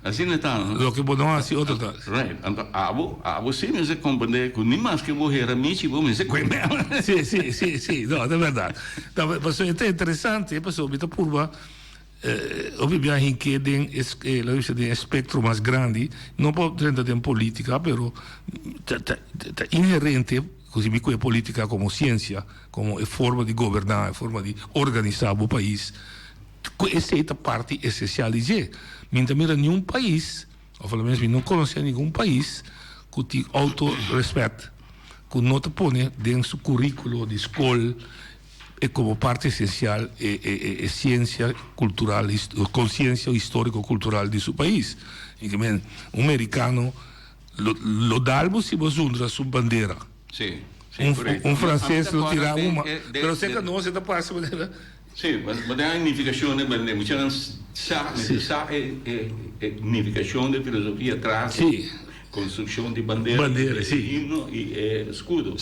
asina ta, no? Loke bo no hasi, otro ta hasi. Right. Anto abo, abo sí mester comprende ku ni maske bo hera michi, bo mester koe mel. Sí, sí, sí, sí. No, ta bèrdat. Ta, pasobra e ta interesante, pasobra mi ta purba hopi bia hink'é den e, lo bisa den e spektro mas grandi, no por drenta den politica, pero ta, ta, ta inherente ku si mi koe politica komo siensia, komo e forma di goberná, e forma di organisá bo pais. Ku esei ta parti esensial di dje. Mi no ta mira niun pais, òf a lo menos mi no konosé ningun pais ku tin outo rèspèt, ku no ta pone den su kuríkulo di skol e komo parti esensial e e e siensia kultural, konsiensia históriko kultural di su pais. I ke men, un merikano lo lo dal bo si bo zundra su bandera. Sí, sí, korekto. Un franses lo tira bo ma, pero serka nos e ta parse manera. Sí, bo den e nifikashon den bende muchanan sa, mester sa e e nifikashon den filosofia tras di konstrukshon di bandera, e himno i e eskudo.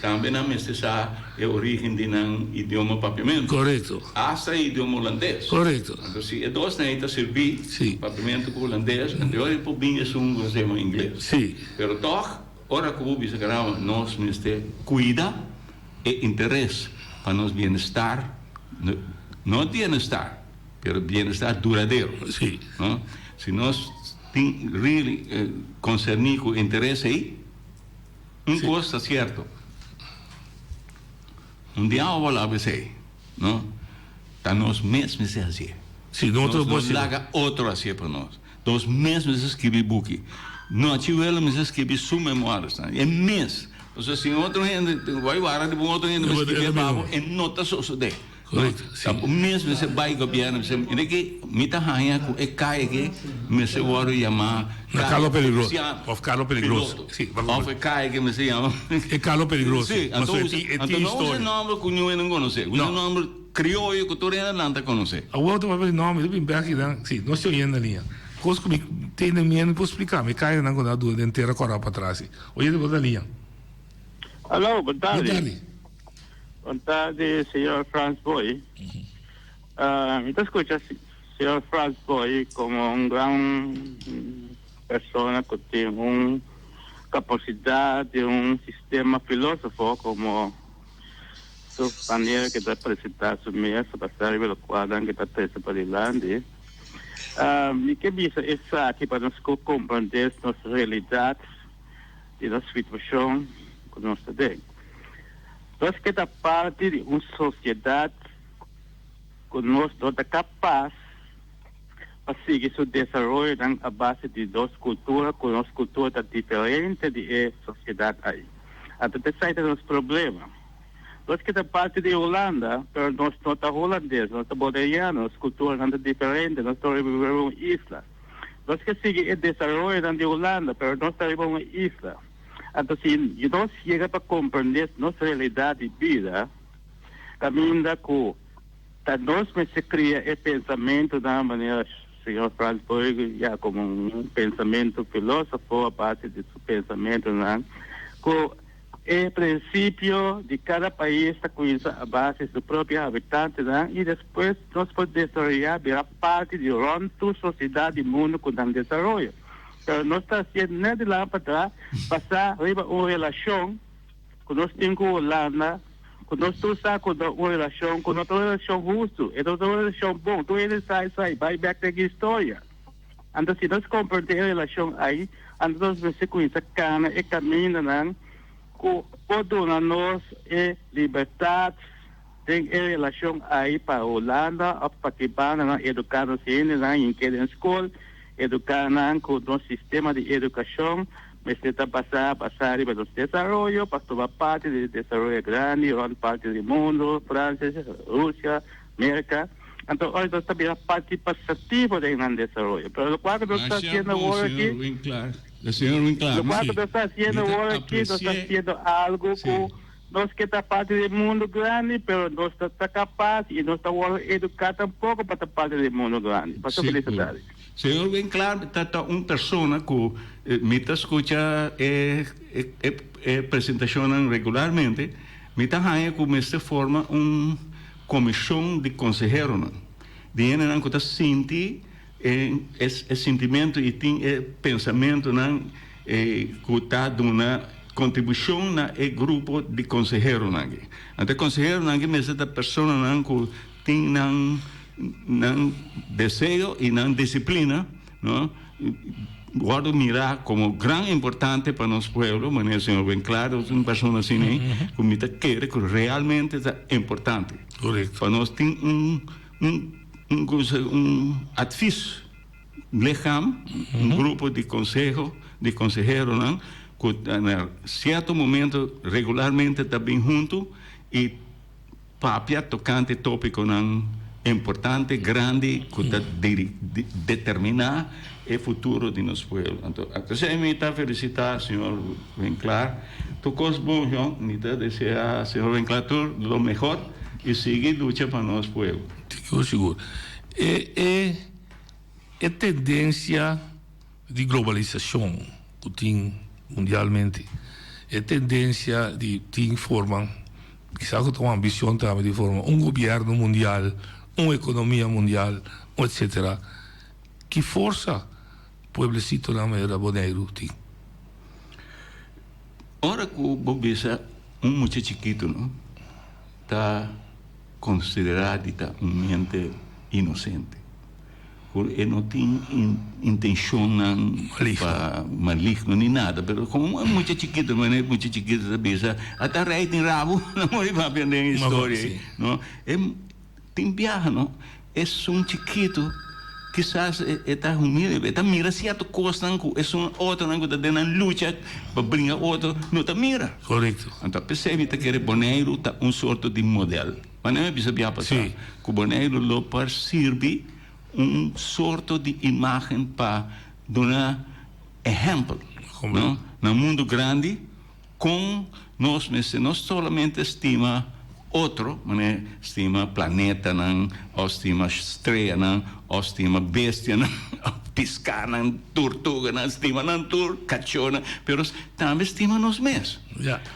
Tambe nan mester sa e origen di nan idioma papiamentu. Asta e idioma hulandes. Anto si e dosnan ei ta sirbí, papiamentu ku hulandes, anto e ora por bin esun ku nos ta yama ingles. Pero tòg ora ku bo bisa caramba nos mester kuida E interes pa nos bienestar, no bienestar, pero bienestar duradero. Sí. No? Si nos tin really concerní cu interes ei, un cos ta cierto, un dia abo a laba esei, no? Ta nos mes mester hacié. Sí, no otro Nos no laga otro hacié pa nos. Nos mes mester skibi buki. Nochi Welo mester skibi su memoiresnan. E mes. Pasobra si otro hende bai wara riba un otro hende pa skibi e pa bo, e no ta sosodé. Korekto, si. Ta bo mes mester bai gobièrnu bisa, mira ke mi ta haña ku e kai aki mester wòrdu yamá Na Carlo Peligroso. Òf Carlo Peligroso. Si. Òf e kai aki mester yama. E Carlo Peligroso. Si. Anto usa anto no usa e nòmber ku niun hende konosé. Usa e nòmber Crioyo ku tur hende nan ta konosé. Awor ta papia di nòmber, mi bin bek kinan, si, no estoy oyendo liña. Kos ku mi tende mi no por splika, mi kai nan ku nan a duna den tera kòrá patras si. Oyente bo ta liña. Aló, bon tardi. Bon tardi. Bon tardi, señor Frans Boy. Mi ta skucha señor Frans Boy komo un gran persona ku tin un kapasidat di un sistema filósofo komo Su manera ke ta presentá su mes ta basá riba lokualnan ke ta trese padilanti. Mi ke bisa esaki pa nos por komprendé nos realidat di nos situashon ku nos ta den. Nos ke ta parti di un sosiedat ku nos no ta kapas pa sigui su desaroyonan a base di nos kultura ku nos kultura ta diferente di e sosiedat ai. Anto esei ta nos problema. Nos ke ta parti di Hulanda, pero nos no ta hulandes, nos ta boneriano, nos kulturanan ta diferente, nos ta riba un isla. Nos ke sigui e desaroyonan di Hulanda, pero nos ta riba un isla. Anto si nos yega pa komprendé nos realidat di bida, kaminda ku ta nos mester kria e pensamentunan manera señor Frans Boy ya komo un pensamentu filósofo a base di su pensamentunan ku E prinsipio di kada pais ta kuminsa a base su propio habitantenan i despues nos por desaroyá bira parti di rònt tur sosiedat di mundu ku nan desaroyo. Pero nos ta hasié nèt di laga patras basá riba un relashon ku nos tin ku Hulanda ku nos tur sa ku ta un relashon ku no ta un relashon hustu, e no ta un relashon bon. Tur hende sa esei, bai bèk den historia. Anto si nos komprendé e relashon ei, anto nos mester kuminsá kana e kamindanan ku por duna nos e libertat den e relashon ei pa Hulanda òf pa ki bandanan eduká nos hendenan hink'é den skol, eduká nan ku nos sistema di edukashon mester ta basá basá riba nos desaroyo pa tuma parti di e desaroyo grandi rònt parti di mundu, Fransia, Rusia. Merca, anto ora nos ta bira participativo den nan desaroyo. Pero locual cu nos ta Masha haciendo bon, awor señor aki, Winklaar. De señor Winklaar, locual cu sí. nos ta Mi haciendo ta awor aki, nos ta aprecié. haciendo algo Sí. cu nos ke ta parti den mundo grandi, pero nos no ta capaz y nos ta wordo educa tampoco pa ta parti den mundo grandi. Paso Sigur. felicidades. Señor Winklaar ta ta un persona cu mi ta scucha e e e e presentacionnan regularmente. Mi ta haña cu mester forma un Komishon di konseheronan, di hendenan ku ta sinti e e sintimentu i tin e pensamentunan ku ta duna kontribushon na e grupo di konseheronan aki. Anto e konseheronan aki mester ta personanan ku tin nan nan deseo i nan disiplina, no, Wòrdu mirá komo gran importante pa nos pueblo, manera señor Winklaar ta un persona asina ei, ku mi ta kere ku realmente ta importante. Korekto. Pa nos tin un un un kosa un advis lichaam, un grupo di konseho, di konseheronan ku na sierto momento regularmente ta bin huntu i Papia tokante tópikonan importante, grandi, ku ta determiná e futuro di nos pueblo. Anto, esei mi ta felisitá señor Winklaar. Tur kos bon, John. Mi ta deseá señor Winklaar tur lo mehor i sigui lucha pa nos pueblo. Sigur, sigur. E, e, e tendensia di globalisashon ku tin mundialmente, e tendensia di tin forma, kisas ku ta un ambishon tambe di forma un gobièrnu mundial, un ekonomia mundial, un etsetera. Ki forsa pueblesitonan manera Boneiru tin? Ora ku bo bisa un mucha chikitu no ta konsiderá di ta un mente inosente. Ku e no tin intenshonnan pa maligno ni nada, pero komo un mucha chikitu, manera e mucha chikitu ta bisa, ata rei tin rabu, nan por a papia den e historia ei, no. E tin biaha, no, esun chikitu kisas e ta humilde, e ta mira sierto kosnan ku esun otronan ku ta den nan lucha pa bringa otro no ta mira. Korekto. Anto p'esei mi ta kere Boneiru ta un sorto di model. Manera mi bisa bia pasá ku Boneiru lo por sirbi un sorto di imágen pa duna ehèmpel, no, na mundu grandi kon nos mester no solamente stima otro, manera stima planetanan òf stima streanan òf stima bestianan òf piskanan, turtuganan, stima nan tur, kachónan, pero tambe stima nos mes.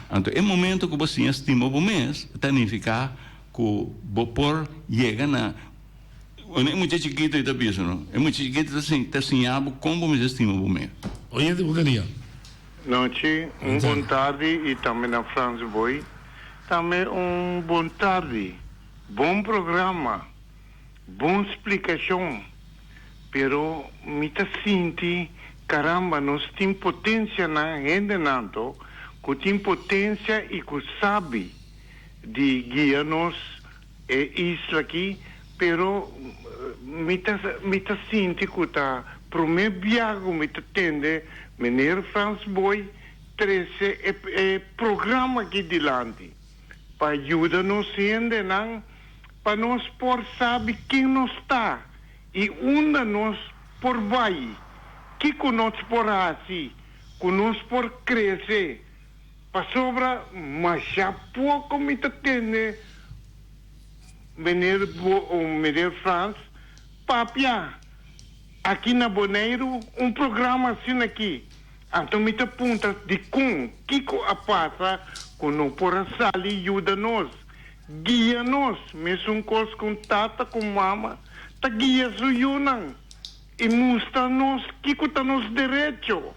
Anto e momento ku bo siña stima bo mes ta nifiká ku bo por yega na Unda e mucha chikitu ei ta bisa no? E mucha chikitu ta ta siña bo kon bo mester stima bo mes. Oyente bo tenia. Nochi, un bon tardi y tambe na Frans Boy tambe un bon tardi. Bon programa, bon splicacion, pero mi ta sinti caramba nos tin potencianan hendenan to cu tin potencia y cu sabi di guia nos e isla aki, pero mi ta mi ta sinti cu ta prome biaha cu mi ta tende meneer Frans Boy trece e e programa aki dilanti pa yuda nos hendenan pa nos por sabi ken nos ta y unda nos por bay. Kiko nos por hasi ku nos por krese? Pasobra masha poko mi ta tende meneer meneer Frans papia aki na Boneiru un programa asina aki. Anto mi ta puntra dikon, kiko a pasa ku no por a sali yuda nos, guia nos, mesun kos ku un tata ku mama ta guia su yunan i mustra nos kiko ta nos derecho.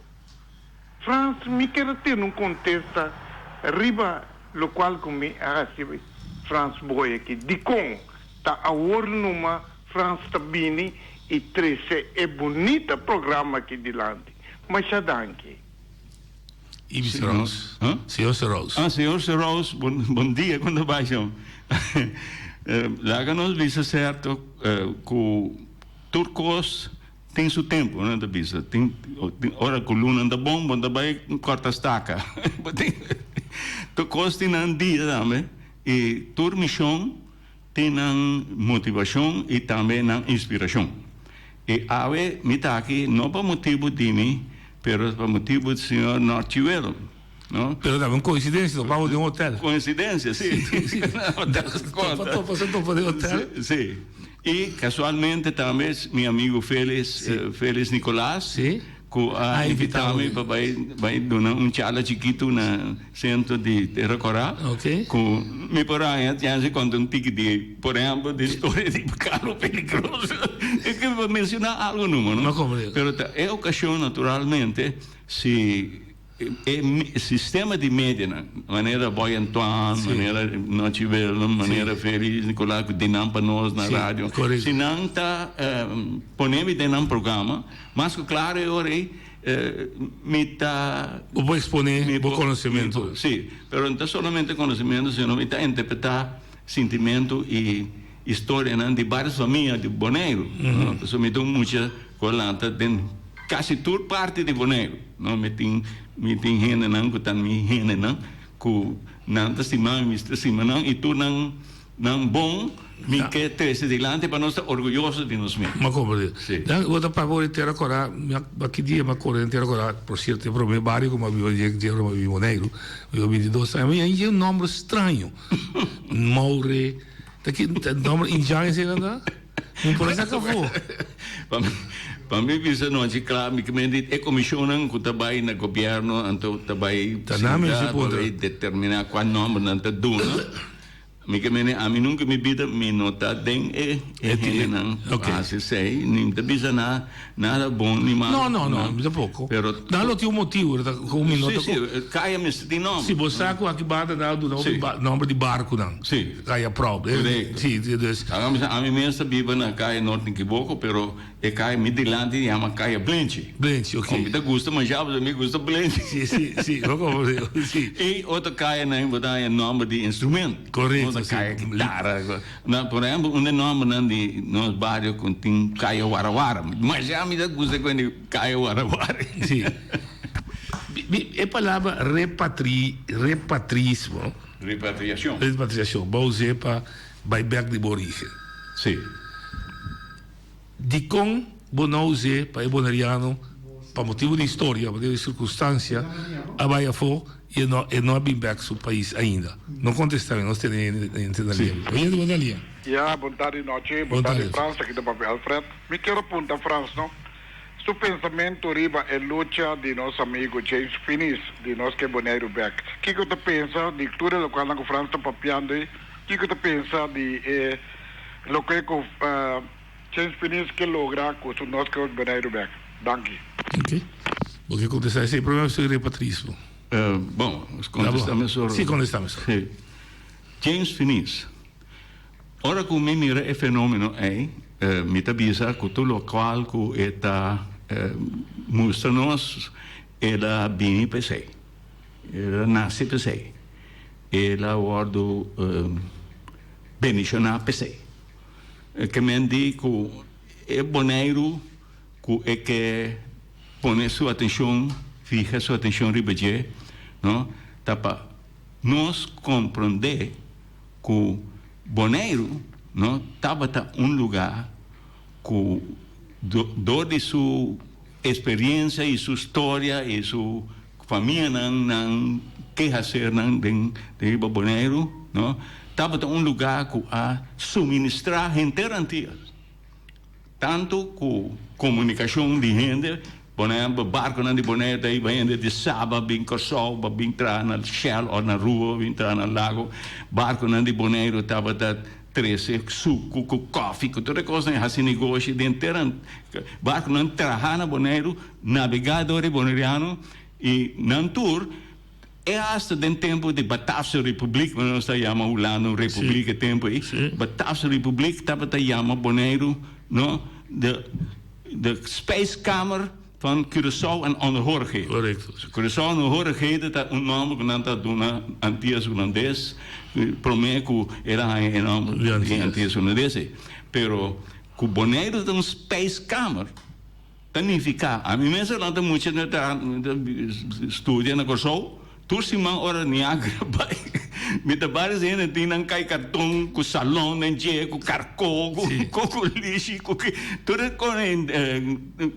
Frans, mi kier a tene un kontesta riba lokual ku mi a hasi Frans Boy aki. Dikon ta awor numa Frans ta bini i trese e bunita programa aki dilanti? Masha danki. Ibis Rose. Señor Rose. Ah, señor Rose, bon, bon dia kon ta bai shon. Laga nos bisa serto ku tur kos tin su tempu, no ta bisa. Tin ora ku luna ta bon, bo ta bai kòrta staka. Tur kos tin nan dia tambe i tur mishon tin nan motivashon i tambe nan inspirashon. I awe mi ta aki no pa motibu di mi, pero pa motibu di señor Norchi Willem, no? Pero ta un coincidencia, topamos den un hotel. Coincidencia, si. Si. Topa, topa, se topa den hotel. Si. I casualmente tambe mi amigo Felix, Felix Nicolaas. Si. Ku a invitá mi pa bai bai duna un charla chikitu na sentro di Tera Kòrá. Ku mi por haña chèns di konta un tiki di, por ehèmpel, di storia di karo peligroso. E ke pa menshoná algu numa, no? Pero ta e okashon naturalmente si e sistema di medianan, manera Boy Antoine, manera Nochi Willem, manera Ferry Nicolaas ku tin nan pa nos na radio, si nan ta pone mi den nan programa, Mas ku klaro e ora ei mi ta. Bo por eksponé bo konosementu. Sí, pero no ta solamente konosementu, sino mi ta interpretá sintimentu i historianan di vários famia di Boneiru. Pasobra mi ta un mucha ku a lanta den kasi tur parti di Boneiru. Mi tin mi tin hendenan ku ta mi hendenan ku nan ta stima mi, mi ta stima nan i tur nan. Nan bon, mi ke trese dilanti pa nos ta orguyoso di nos mes. M'a komprende. Si. Dan bo ta papia di Tera Kòrá, mi a ki dia m'a kore den Tera Kòrá, por sierto e promé bario ku m'a biba dje, dje ora m'a biba Boneiru, m'a biba bintidos aña, mi a haña un nòmber straño, Maure, ta ki nòmber indjan esei nan ta? Mi por a saka afó. Pa mi, pa mi bisa nochi kla, mi ke men di e komishonnan ku ta bai na gobièrnu anto ta bai Ta nan mi si sinta pa puntra. bai determiná kua nòmber nan ta duna. Mi ke mene ami nunca mi bida mi no ta den e e hendenan ku hasi esei, ni mi ta bisa na nada bon ni malo. No, no, no, mi tampoco. Pero Nan lo tin un motibu, ta ku mi no ta Si, si, kaya mester tin nomber. Si bo sa ku aki banda nan a duna hopi nomber di barkunan. Si. Kaya Prop. Korekto. Si, dus. Ami mes ta biba na kaya Norte Kiboko, pero E kaya mi dilanti yama kaya Blenchi. Blenchi, ok. Mi ta gusta masha pasobra mi gusta blenchi. Si, si, si, bo como si. E otro kayanan bo ta haña nomber di instrument. Correcto, si. Kaya kitara. Na, por ehempel, un di nombernan di nos bario ku tin kaya warawara. Masha mi ta gusta ku e kaya warawara. Si. E palabra repatri, repatrismo. Repatriashon. Repatriashon, bo us'é pa bai bek di bo origen. Si. Dikon bo no us'é pa e boneriano pa motibu di historia, pa motibu di sirkunstansia a bai afó i e no e no a bin bèk su pais ainda? No kontestá mi, nos tene hende na lia. Oye bo na lia. Ya, bon tardi nochi, bon tardi Frans, aki ta papia Alfred. Mi kier a punta Frans no, su pensamentu riba e lucha di nos amigu James Finies di nos ke Boneiru bek. Kiko ta pensa di tur e lokualnan ku Frans ta papiando ei? Kiko ta pensa di e Loke ku James Finies ke logra ku su Nos Ke Boneiru bek? Danki. Ok. Bo ke kontestá esei promé of esei repatrismo? Bon, kontestá mesora. Sí, kontestá mesora. Sí. James Finies, Ora ku mi mira e fenómeno ei, mi ta bisa ku tur lokual ku e ta mustra nos, el a bini pa esei. El a nase pa esei. El a wòrdu bendishoná p'esei. E ke men di ku e Boneiru ku e ke pone su atenshon, fiha su atenshon riba dje, no, ta pa nos komprondé ku Boneiru, no, tabata un lugá ku dor di su. experiencia y su storia y su famianan nan kehasernan den riba Boneiru, no, tabata un lugá ku a suministrá henter Antillas. Tantu ku komunikashon di hende, por ehèmpel barkonan di Boneiru ta hiba hende di Saba bin Kòrsou pa bin traha na Shell òf na Aruba pa bin traha na Lago. Barkonan di Boneiru tabata trese suku ku kòfi ku tur e kosnan i hasi negoshi den tera. Barkonan traha na Boneiru, nabegá dor di boneriano i nan tur. E hasta den tempu di Bataafse Republiek, manera nos ta yama Hulanda un republiek e tempu ei, Bataafse Republiek tabata yama Boneiru no de de spijskamer van Curaçao en Onderhorigheden. Korekto. Curaçao en Onderhorigheden ta un nòmber ku nan ta duna Antias Hulandes promé ku el a haña e nòmber di Antias Hulandes ei. Pero ku Boneiru ta un spijskamer. Ta nifiká, ami mes a lanta mucha na ta studia na Kòrsou, tur siman ora Niagara bai, mi ta baris hende tin nan kai karton ku salon den dje, ku karkó, ku kokolishi, ku ki, tur e kos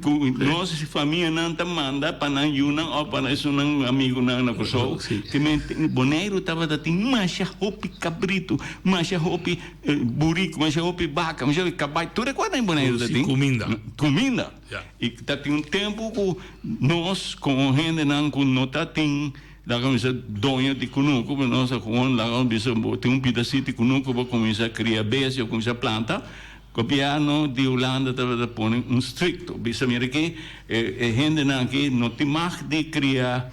ku nos famianan ta manda pa nan yunan òf pa esunnan amigunan na Kòrsou. Te men Boneiru tabata tin masha hopi kabritu, masha hopi. Buriku, masha hopi baka, masha hopi kabai, tur e kos na Boneiru ta tin. Kuminda. Kuminda. I ta tin un tempu ku nos komo hendenan ku no ta tin, laga mi bisa, doño di kunuku, pero nos a komo, laga mi bisa, bo tin un pidasito di kunuku, bo kuminsá kria bestia, bo kuminsá planta, gobièrnu di Hulanda tabata pone un strikto, bisa mira aki e hendenan aki no tin mag di kria.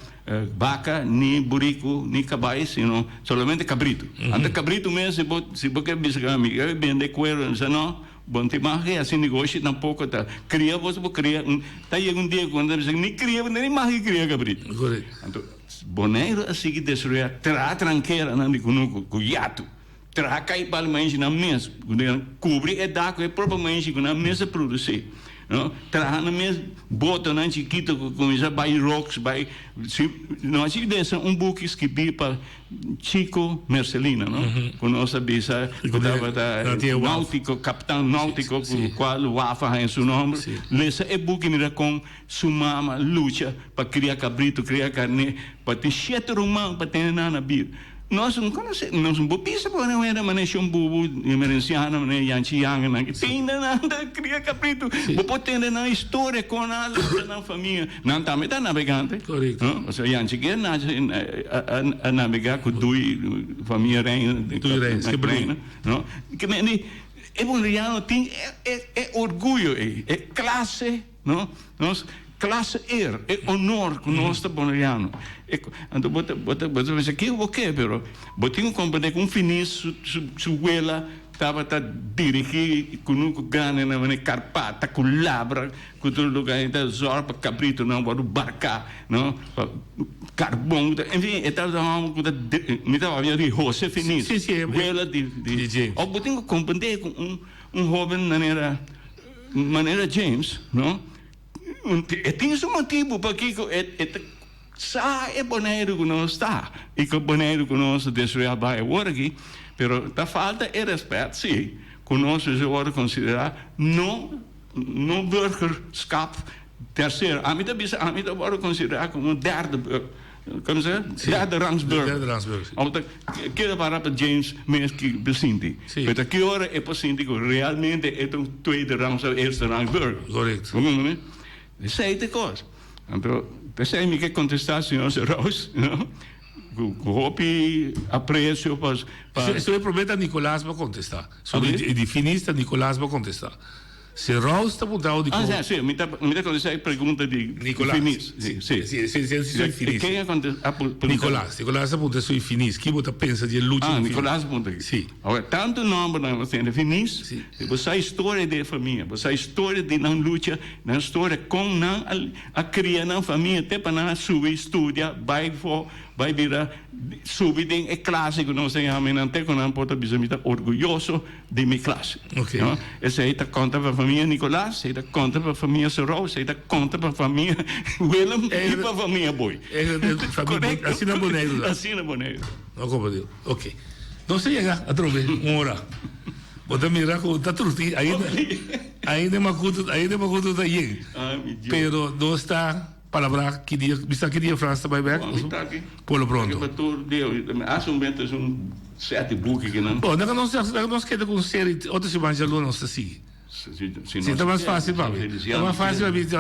Baka, ni buriku, ni kabai, sino solamente kabritu. Anto kabritu mes, si bo si bo ke bisa ku ami ke bende kueru, mi bisa no, bo no tin mag di hasi negoshi tampoko, ta kria bo bo kria, ta yega un dia ku bo ta bisa ni kria bo no tin mag di kria kabritu. Anto Boneiru a sigui desaroyá traha trankeranan di kunuku ku yatu, traha kai bal maishi nan mes, kubri e dak ku e propio maishi ku nan mes a produsí. No, traha nan mes botonan chikito ku kuminsá bai rocks, bai si no a desa un buki skibí pa Chico Mercelina, no, ku nos a bisa ku tabata nautiko, kaptan nautiko ku kual waf a haña su nòmber. Lesa e buki mira kon su mama lucha pa kria kabritu, kria karné, pa tin shete ruman pa tene nan na bida. Nos no conoce, nos no por bisa por nan wera manera Shon Bubu, Emerenciano, manera Yanchi Yanga nan ki tende nan ta cria capritu. Bo por tende nan historia con nan a lucha nan famia. Nan tambe ta nabegante. Correcto. No? Pasobra Yanchi Geer nace a nabega cu dui famia Reina. Dui Reina, Reina, no? Ke men di e Boneriano tin e orguyo ey, e clase. No, nos klase eer, e honor ku nos ta boneriano. E, anto bo ta, bo ta, bo ta pensa kiko bo ke, pero bo tin ku komprendé ku un finis su, su, su wela tabata dirigí kunuku grandi na manera Karpata, ku labra, ku tur lugá, e ta zòrg pa kabritonan wòrdu barká, no, pa karbon, en fin, e tabata un hòmber ku ta, mi ta papia di Jose Finis, Sí, sí, wela di, di James. Òf bo tin ku komprendé ku un, un hóben manera. Manera James, no? E tin su motibu pakiko e e ta sa e Boneiru ku nos ta i ku Boneiru ku nos ta destruí a bai awor aki, pero ta falta e rèspèt sí ku nos mester wòrdu konsiderá no no burgerschap tercero. Ami ta bisa ami ta wòrdu konsiderá komo derde burger. Como se Sí. Derde rangs burger. Derde rangs burger, sí. Omdat keda para pa James mes ki por sinti. Sí. Pero ta ki ora e por sinti ku realmente e ta un tweede rangs of eerste rangs burger. Correcto. Bo comprende? Esei ta e kos. Anto, p'esei mi ke kontestá señor Serous, no? Ku ku hopi apresio pa pa. Estoy promé ta Nicolaas bo kontestá. So Abi? di di finis ta Nicolaas bo kontestá. Si Rouse ta puntra di Ah, con. sí, sí, mi ta, mi ta contesta e pregunta di Nicolas. Finis. Sí, sí. Sí, sí, sí, sí, Finis. Ken a contesta? A pregunta? Nicolas. Nicolas a puntra soy Finis. Ki bo ta pensa di e lucha Ah, di Finis? Nicolas a puntra aki. Sí. Awor, tantu nombernan bo tende Finis, Sí. bo sa historia di e famia, bo sa historia di nan lucha, nan storia con nan a, a cria nan famia te pa nan a subi studia, bai for, bai bira, subi den e clase cu nos ta yama nan te cu nan por ta bisa mi ta orguyoso di mi klas. Ok. No? Esei ta konta pa famia Nicolas, esei ta konta pa famia Sorou, esei ta konta pa famia Willem i pa famia Boy. Korekto? Asina Boneiru ta. Asina Boneiru. No komprendí. Ok. Nos ta yega atrobe un ora. Bo ta mira ku ta truti ainda. Ainda e makutu, ainda e makutu ta yen. Pero nos ta palabrá ki dia, mi sa ki dia Frans ta bai bek? Mi ta aki. Por lo pronto. Aki pa tur dia. Hace un momento es un sete buki ki nan. Bon, laga nos, laga nos keda ku un seri, otro siman djaluna nos ta sigui. Si ta mas fácil pa mi. Ta mas fácil pa mi. No,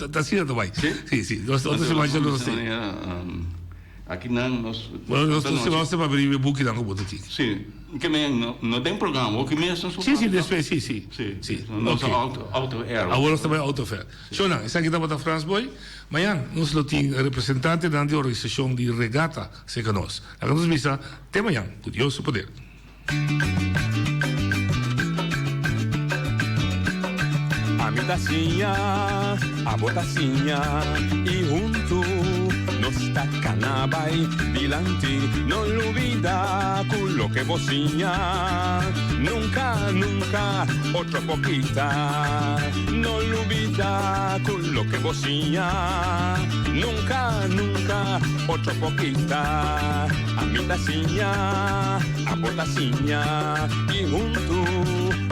ta asina ta bai. Si? Si, si. Nos otro siman djaluna nos ta sigui. Aki nan nos. Bueno, nos otro siman nos ta papia riba e bukinan ku bo ta tin. Si. Ke men no den programa hopi mes nos por Si, si, despues, si, si. Si. Si. Nos out out of air. Awor nos ta bai out of air. Shownan, esaki tabata Frans Boy. Mañan nos lo tin representantenan di organisashon di regata serka nos. Laga nos bisa te mañan ku Dios su poder. Ami ta siña, abo ta siña y huntu nos ta cana bay dilanti. No lubida cu loke bo siña nunca, nunca otro por kita. No lubida cu loke bo siña nunca, nunca otro por kita. Ami ta siña. Abo ta siña y huntu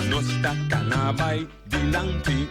nos ta cana bay dilanti.